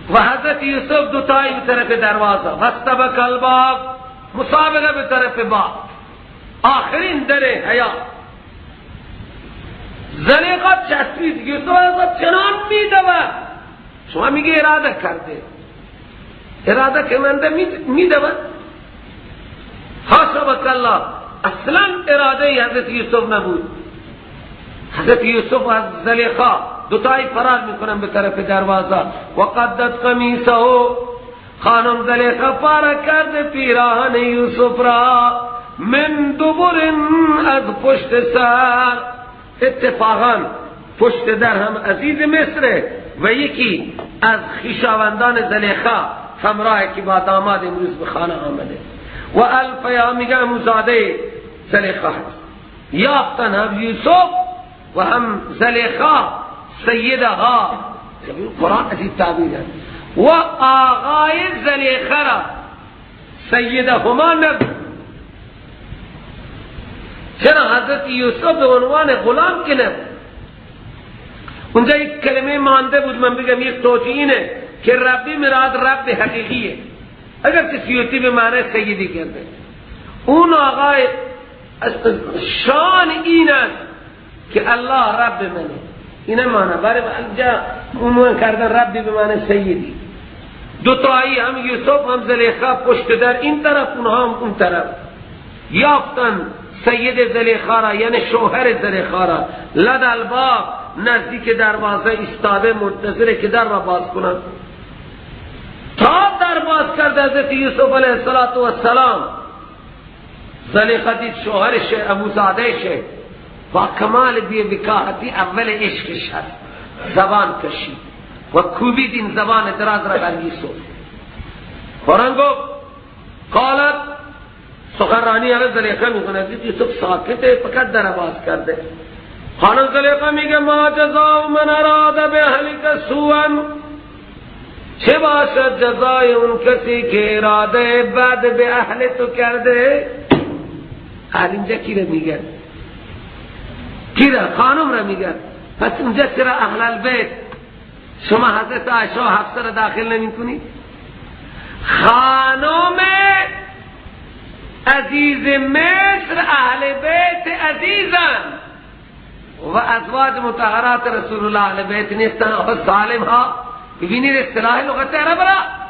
و حضرت یوسف دوتایی به طرف دروازه، فاستبق الباب، مسابقه به طرف باب، آخرین در حیا. زلیخا چسبید، یوسف از چنان میدوه، شما میگه اراده کرده، اراده که منده میدوه. حاشا وکلا، اصلا اراده حضرت یوسف نبود. حضرت یوسف از زلیخا دوتایی فرار میکنن به طرف دروازه. و قدت قمیصه، خانم زلیخا پاره کرد پیراهن یوسف را. من دبر، از پشت سر. اتفاقا پشت در هم عزیز مصر و یکی از خویشاوندان زلیخا همراه که با داماد امروز به خانه آمده و الفیا میگه عموزاده زلیخا هست. یافتن هم یوسف و هم زلیخا سیدها، قرآن از این تعبیر هست، و آقای زلیخا را سیدهما نبود. چرا حضرت یوسف به عنوان غلام که نبود؟ اونجا یک کلمه مانده بود، من بگم یک توجیه اینه که ربی مراد رب حقیقیه، اگر که سیوطی به معنی سیدی کرده. اون آقای شان این است که الله رب منه، اینه معنی برای اینجا عنوان کردن ربی به معنی سیدی. دوتایی هم یوسف هم زلیخا پشت در این طرف، اونها هم اون طرف. یافتن سید زلیخا را، یعنی شوهر زلیخا را، لد الباب، نزدیک دروازه ایستاده منتظره که در را باز کنند. تا در باز کرد حضرت یوسف علیه السلام، زلیخا دید شوهرش عموزادهشه، با کمال بی وقاحتی اول عشقش هست، زبان کشید و کوبید این زبان دراز را بر یوسف. قرآن گفت قالت، سخنرانی حالا زلیخا میکنه، دید یوسف ساکته فقط در باز کرده. خانم زلیخا میگه ما جزاء من اراد باهلک سوءا، چه باشد جزای اون کسی که اراده بد به اهل تو کرده؟ اهل اینجا کی را میگن؟ کی را؟ خانم را میگن. پس اونجا چرا اهل البیت شما حضرت عایشه و حفصه را داخل نمی کنید؟ خانم عزیز مصر اهل بیت عزیزن و ازواج مطهرات رسول الله اهل بیت نیستن، اور ظالم ها. ببینید اصطلاح لغت عرب را.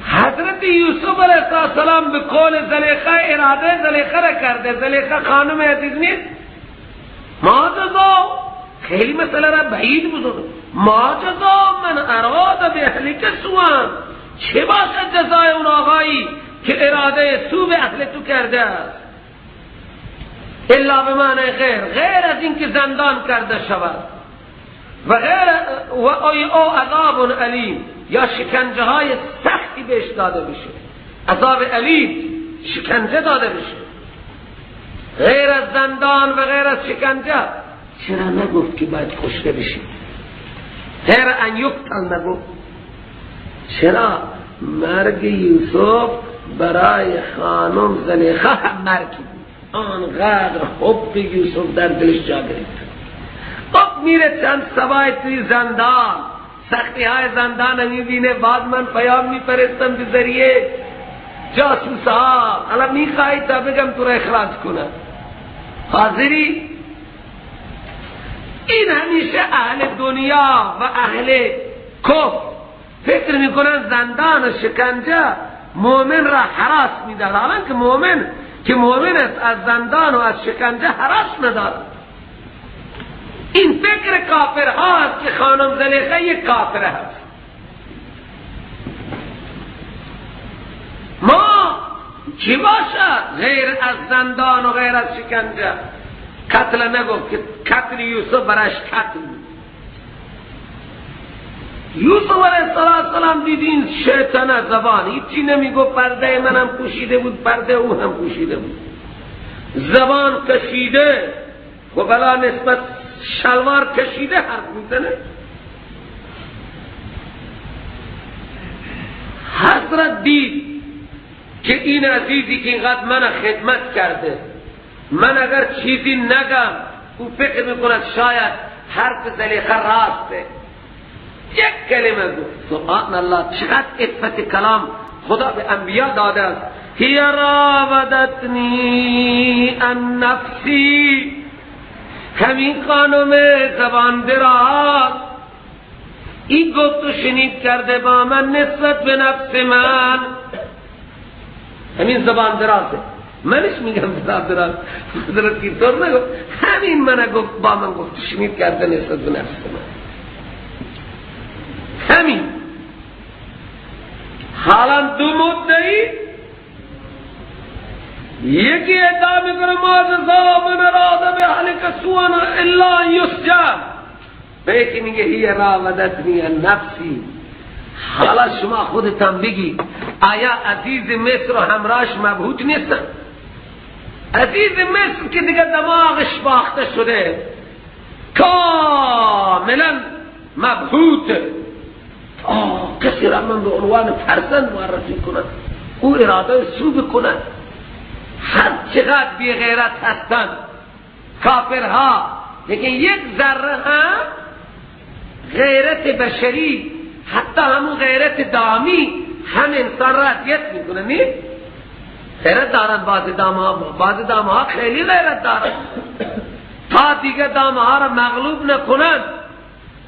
حضرت یوسف علیه السلام به قول زلیخا اراده زلیخا را کرده، زلیخا خانم عزیز نیست. ما جزا، خیلی مسئله را بعید بزرگ، ما جزا من اراد به اهلک سوءا، چه باشد جزای اون آقایی که اراده سو به اهل تو کرده است؟ الا به معنی غیر، غیر از این که زندان کرده شود و غیر و او عذاب علیم، یا شکنجه های سختی بهش داده بشه، عذاب علیم، شکنجه داده بشه، غیر از زندان و غیر از شکنجه. چرا نگفت که باید کشته بشی؟ غیر ان یقتل نگفت. چرا؟ مرگ یوسف برای خانم زلیخا هم مرگی بود، آنقدر حب یوسف در دلش جا گرفت. خب میره چند سبای توی زندان، سختی های زندان میبینه، بعد من پیام میفرستم به ذریعه جاسوس ها، الان میخوای تا بگم تو را اخراج کنم، حاضری؟ این همیشه اهل دنیا و اهل کفر فکر میکنن زندان و شکنجه مؤمن را هراس میدهد، حالا که مؤمن که مؤمن است از زندان و از شکنجه هراس ندارد. این فکر کافر هاست که خانم زلیخا یک کافر هست. ما چی باشد غیر از زندان و غیر از شکنجه؟ قتل نگفت که قتل یوسف برایش قتل. یوسف علیه السلام دیدین شیطان زبان هیچی نمیگفت، پرده منم پوشیده بود، پرده او هم پوشیده بود، زبان کشیده و بلا نسبت شلوار کشیده حرف میزنه. حضرت دید که این عزیزی که اینقدر من خدمت کرده، من اگر چیزی نگم او فکر میکند شاید حرف زلیخا راسته. یک کلمه گفت. سبحان الله، چقدر عفت کلام خدا به انبیا داده است. هی راودتنی عن نفسی، همین خانم زبان دراز این گفت و شنید کرده با من نسبت به نفس من. همین زبان درازه، منش میگم زبان دراز، حضرت کی طور نگفت، همین من گفت با من گفت و شنید کرده نسبت به نفس من. همین حالا دو مدعی، یکی ادعا میکنه ما جزاء من اراد باهلک سوءا الا ان یسجن، به یکی میگه هی راودتنی عن نفسی. حالا شما خودتان بگی آیا عزیز مصر و همراهش مبهوت نیستن؟ عزیز مصر که دیگه دماغش باخته شده، کاملا مبهوت، کسی را من به عنوان فرزند معرفی کنم، او اراده سو بکنن. هر چقدر بی غیرت هستن کافرها، لیکن یک ذره هم غیرت بشری، حتی همون غیرت دامی هم انسان را اذیت میکنه. نی غیرت دارن بعض دامها، بعض دامها خیلی غیرت دارن، تا دیگه دامها را مغلوب نکنن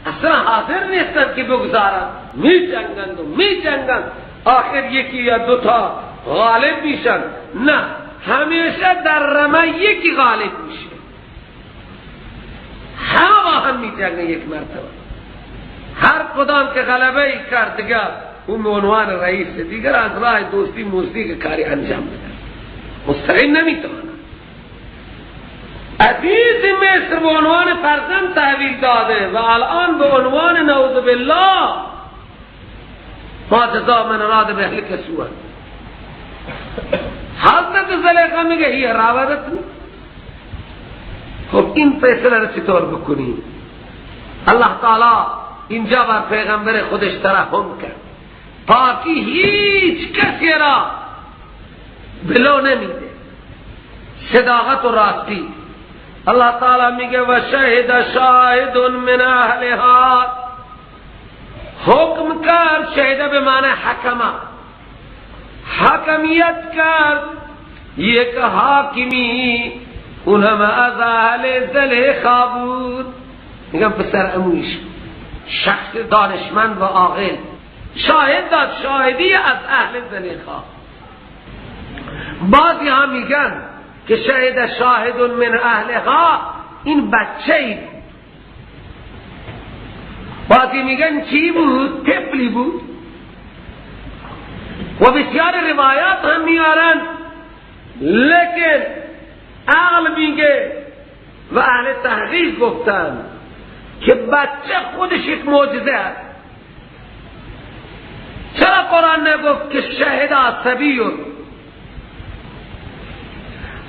اصلا حاضر نیستن که بگذارن، می جنگند و می جنگند، آخر یکی یا دوتا غالب میشن. نه، همیشه در رمه یکی غالب میشه، همه با هم می جنگن یک مرتبه، هر کدام که غلبه ای کرد دیگر اون به عنوان رئیس دیگر از راه دوستی موستی که کاری انجام بده، مستقیم نمیتواند. عزیز مصر به عنوان فرزند تحویل داده و الان به عنوان نعوذ بالله ما جزاء من اراد باهلک سوءا. حضرت زلیخا میگه هی راودتنی. خب این فیصله را چطور بکنیم؟ الله تعالی اینجا بر پیغمبر خودش ترحم کرد، پاکی هیچ کسی را بلو نمیده، صداقت و راستی. الله تعالی میگه و شهد شاهد من اهلها، حکم کرد، شهده به معنی حکمه، حکمیت کرد یک حاکمی، اونم از اهل زلیخا بود. میگم پسر عمویش، شخص دانشمند و عاقل، شاهد داد، شاهدی از اهل زلیخا. بعضی ها میگن که شهد شاهد من اهلها این بچه ای بود، بعضی میگن چی بود؟ طفلی بود. و بسیار روایات هم میارن، لیکن عقل میگه و اهل تحقیق گفتن که بچه خودش یک معجزه است. چرا قرآن نگفت که شهد عصبی؟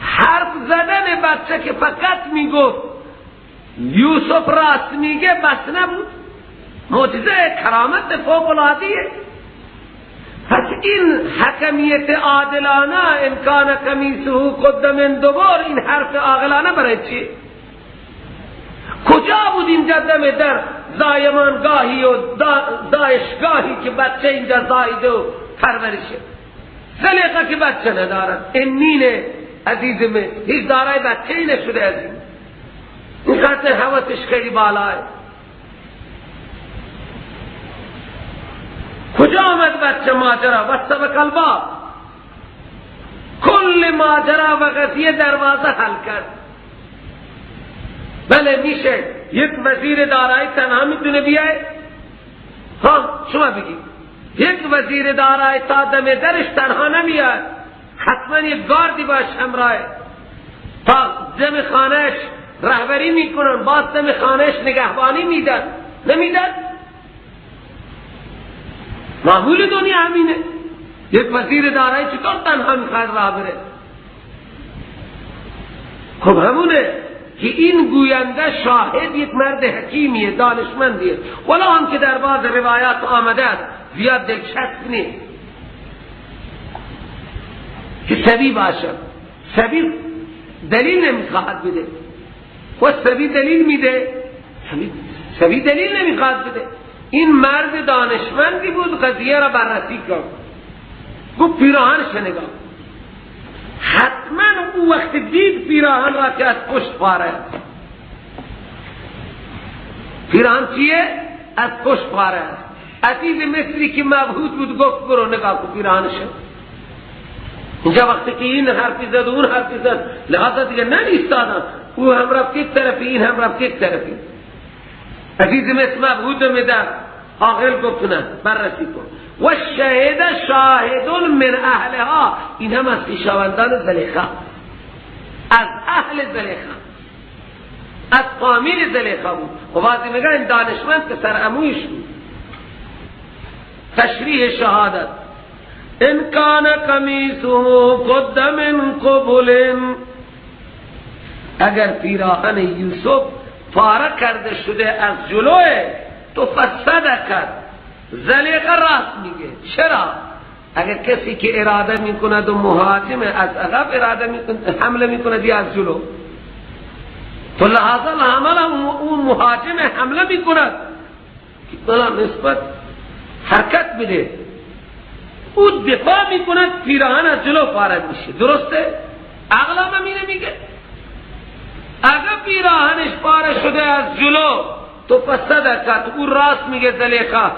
حرف زدن بچه که فقط میگفت یوسف راست میگه بس نبود، معجزه کرامت فوق العاده. پس این حکمیت عادلانه، امکان قمیصه قد من دبر، این حرف عاقلانه برای چی؟ کجا بود اینجا دم در زایمانگاهی و زایشگاهی که بچه اینجا زایده و پرورشه؟ زلیخا که بچه ندارن، انین عزیز من هیچ دارای بچه ای نشده از این، این خاطر حواسش خیلی بالاه. کجا آمد بچه ماجرا؟ وستبق الباب، کل ماجرا و قضیه دروازه حل کرد. بله میشه یک وزیر دارایی تنها میتونه بیای؟ ها شما بگید یک وزیر دارایی تا دم درش تنها نمیاد، حتما یک گاردی باش همراه، تا دم خانهش رهبری میکنن، باز دم خانهش نگهبانی میدن. نمیدن؟ معمول دنیا همینه. یک وزیر دارایی چطور تنها میخواد راه بره؟ خب همونه که این گوینده شاهد یک مرد حکیمیه، دانشمندیه، ولی هم که در بعض روایات آمده است زیاد دلچسب نیست که سبی باشد. سبی دلیل نمیخواهد بده، و سبی دلیل میده، سبی دلیل نمیخواهد بده. این مرد دانشمندی بود، قضیه را بررسی کرد، گفت پیراهنش نگاه، حتما او وقت دید پیراهن را که از پشت پاره است. پیراهن چیه؟ از پشت پاره است. عزیز مصری که مبهوت بود گفت برو نگاه کن پیراهنش. اینجا وقتی که این حرفی زد و اون حرفی زد، لحاظا دیگه ننیستادن، او هم رفت یک طرفی، این هم رفت یک طرفی. عزیز مصر مبهوت میدن، عاقل گفت نه، بررسی کن. و شهد شاهد من اهلها، این هم از خویشاوندان زلیخا، از اهل زلیخا، از فامیل زلیخا بود. و بعضی میگن این دانشمند که سر عمویش بود. تشریح شهادت: ان کان قمیصه قد من قبل، اگر پیراهن یوسف پاره کرده شده از جلوه تو فصدقت، زلیخا راست میگه. چرا؟ اگر کسی که اراده میکند و مهاجم از عقب اراده میکند، حمله میکند یا از جلو، تو لحاظا حمله اون مهاجم حمله میکند که بلا نسبت حرکت بده، او دفاع میکند، پیراهن از جلو پاره میشه. درسته؟ عقل هم اینه میگه. اگر پیراهنش پاره شده از جلو تو فصدقت، او راست میگه زلیخا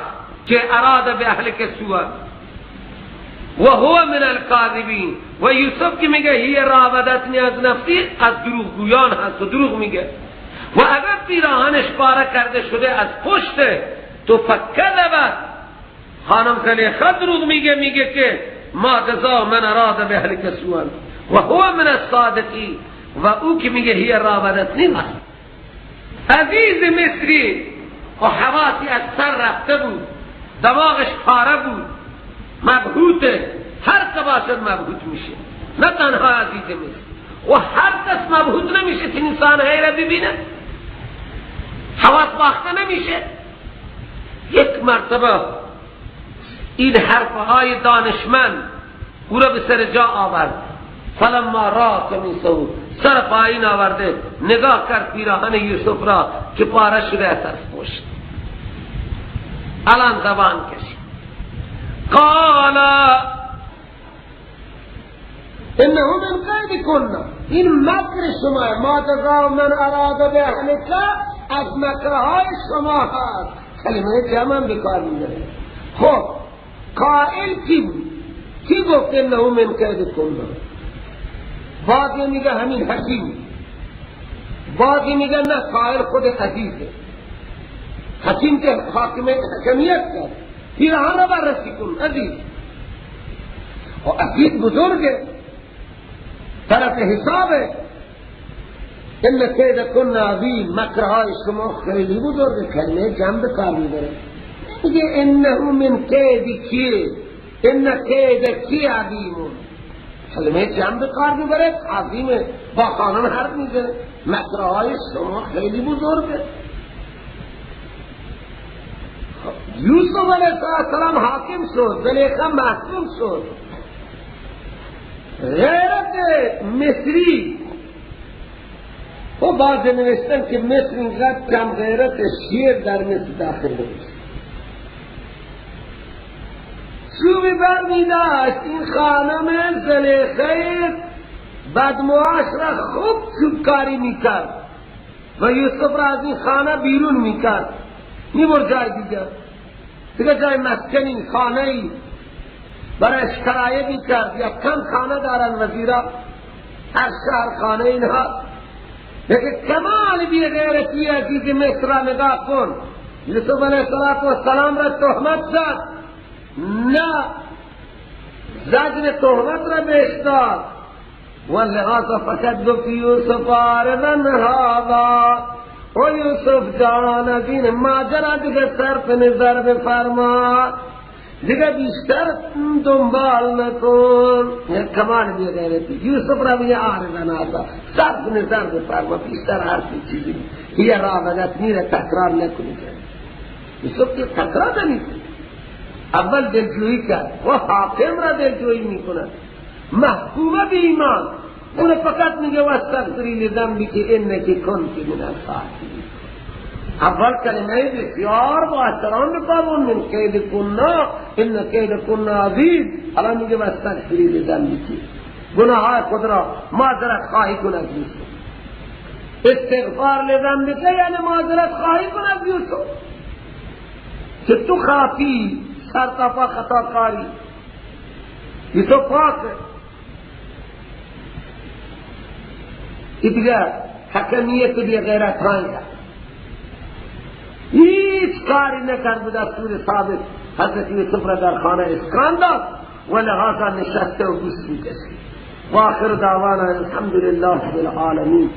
که اراده به اهلک سوء و هو من الکاذبین. و یوسف که میگه هی راودتنی از نفسی، از دروغگویان هست و دروغ میگه. و اگر پیراهنش پاره کرده شده از پشت تو فکذبت، خانم زلیخا دروغ میگه، میگه که ما جزاء من اراد به اهلک سوء و هو من الصادقین. و او که میگه هی راودتنی هست. عزیز مصری و حواسی از سر رفته بود، دماغش پاره بود، مبهوته. هر که باشد مبهوت میشه، نه تنها عزیز مصر، و هر کس مبهوت نمیشه که انسان را ببینه، حواس باخته نمیشه. یک مرتبه این حرفهای دانشمند او را به سر جا آورد. فلما را قمیصه، سر پایین آورده، نگاه کرد پیراهن یوسف را که پاره شده است از پشت. الان زبان کشید. قال انه من قیدکن، این مکر شما، ما جزاء من اراد به اهلک، از مکرهای شما هست. کلمه جمع هم بکار میبره. خب قائل کی بود؟ کی گفت انه من قیدکن؟ بعضی میگه همین حکیم، بعضی میگه نه، قائل خود عزیزه. حکیم که حاکمیت کرد، پیراهن را بررسی کن عزیز. و عزیز بزرگه، طرف حسابه. ان کیدکن عظیم، مکرهای شما خیلی بزرگه. کلمه جمع به کار میبره، میگه انه من کید کی، ان کید کی عظیم. کلمه جمع به کار میبره، عظیمه، با خانم حرف میزنه. مکرهای شما خیلی بزرگه. یوسف علیه السلام حاکم شد، زلیخا محکوم شد. غیرت مصری، و بعض نوشتن که مصر اینقدر کم غیرت، شیر در مصر داخل نمیشه. چوبی بر می داشت این خانم زلیخه بدمعاش را خوب چوبکاری میکرد و یوسف را از این خانه بیرون میکرد، میبرد جای دیگر، دیگه جای مسکنی، خانه ای برایش کرایه میکرد. یا کم خانه دارن وزیرا، هر شهر خانه اینها. لیکن کمال بی غیرتی عزیز مصر را نگاه کن. یوسف علیه السلام را تهمت زد، نه زجر تهمت را بهش داد، و لحاظا فقط گفت یوسف عارضا هذا، او یوسف جان از این ماجرا دیگه صرف نظر بفرما، دیگه بیشتر دنبال نکن. یک کمال بی غیرتی یوسف را میگه عارضا هذا، صرف نظر بفرما، بیشتر حرف چیزی هی راودت میره تکرار نکنی. یوسف که تکرار نمیکنه، اول دلجویی کرد و حاکم را دلجویی میکند، محکومه به ایمان، اون فقط میگه واستغفری لذنبک انک کنت من الخاطئین. اول کلمه بسیار با احترام بفرمون، من کید کنا ان کید کنا عظیم. الان میگه واستغفری لذنبک، گناههای خود را معذرت خواهی کن از یوسف. استغفار لذنبک یعنی معذرت خواهی کن از یوسف که تو خاطی، سرتاپا خطا کاری، یوسف پاک. دیگه حکمیت بی غیرت رنگ هیچ هیچ کاری نکرد، به دستور ثابت حضرت یوسف را در خانه اسکان داد و لحاظا نشسته و بوس میکشید. و آخر دعوانا الحمد لله رب العالمین.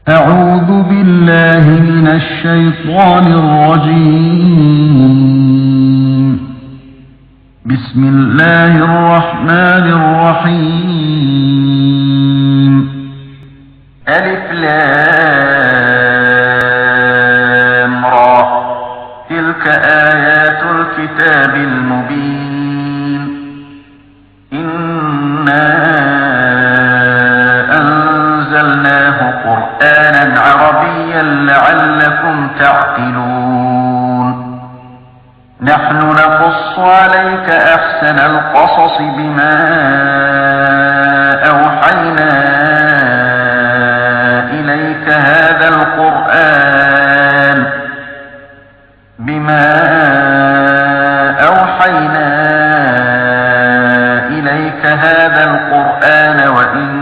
أعوذ بالله من الشيطان الرجيم. بسم الله الرحمن الرحيم. ألف لام را، تلك آيات الكتاب المبين. إنا أنزلناه قرآنا عربيا لعلكم تعقلون. نحن نقص عليك أحسن القصص بما أوحينا إليك هذا القرآن بما أوحينا إليك هذا القرآن وإن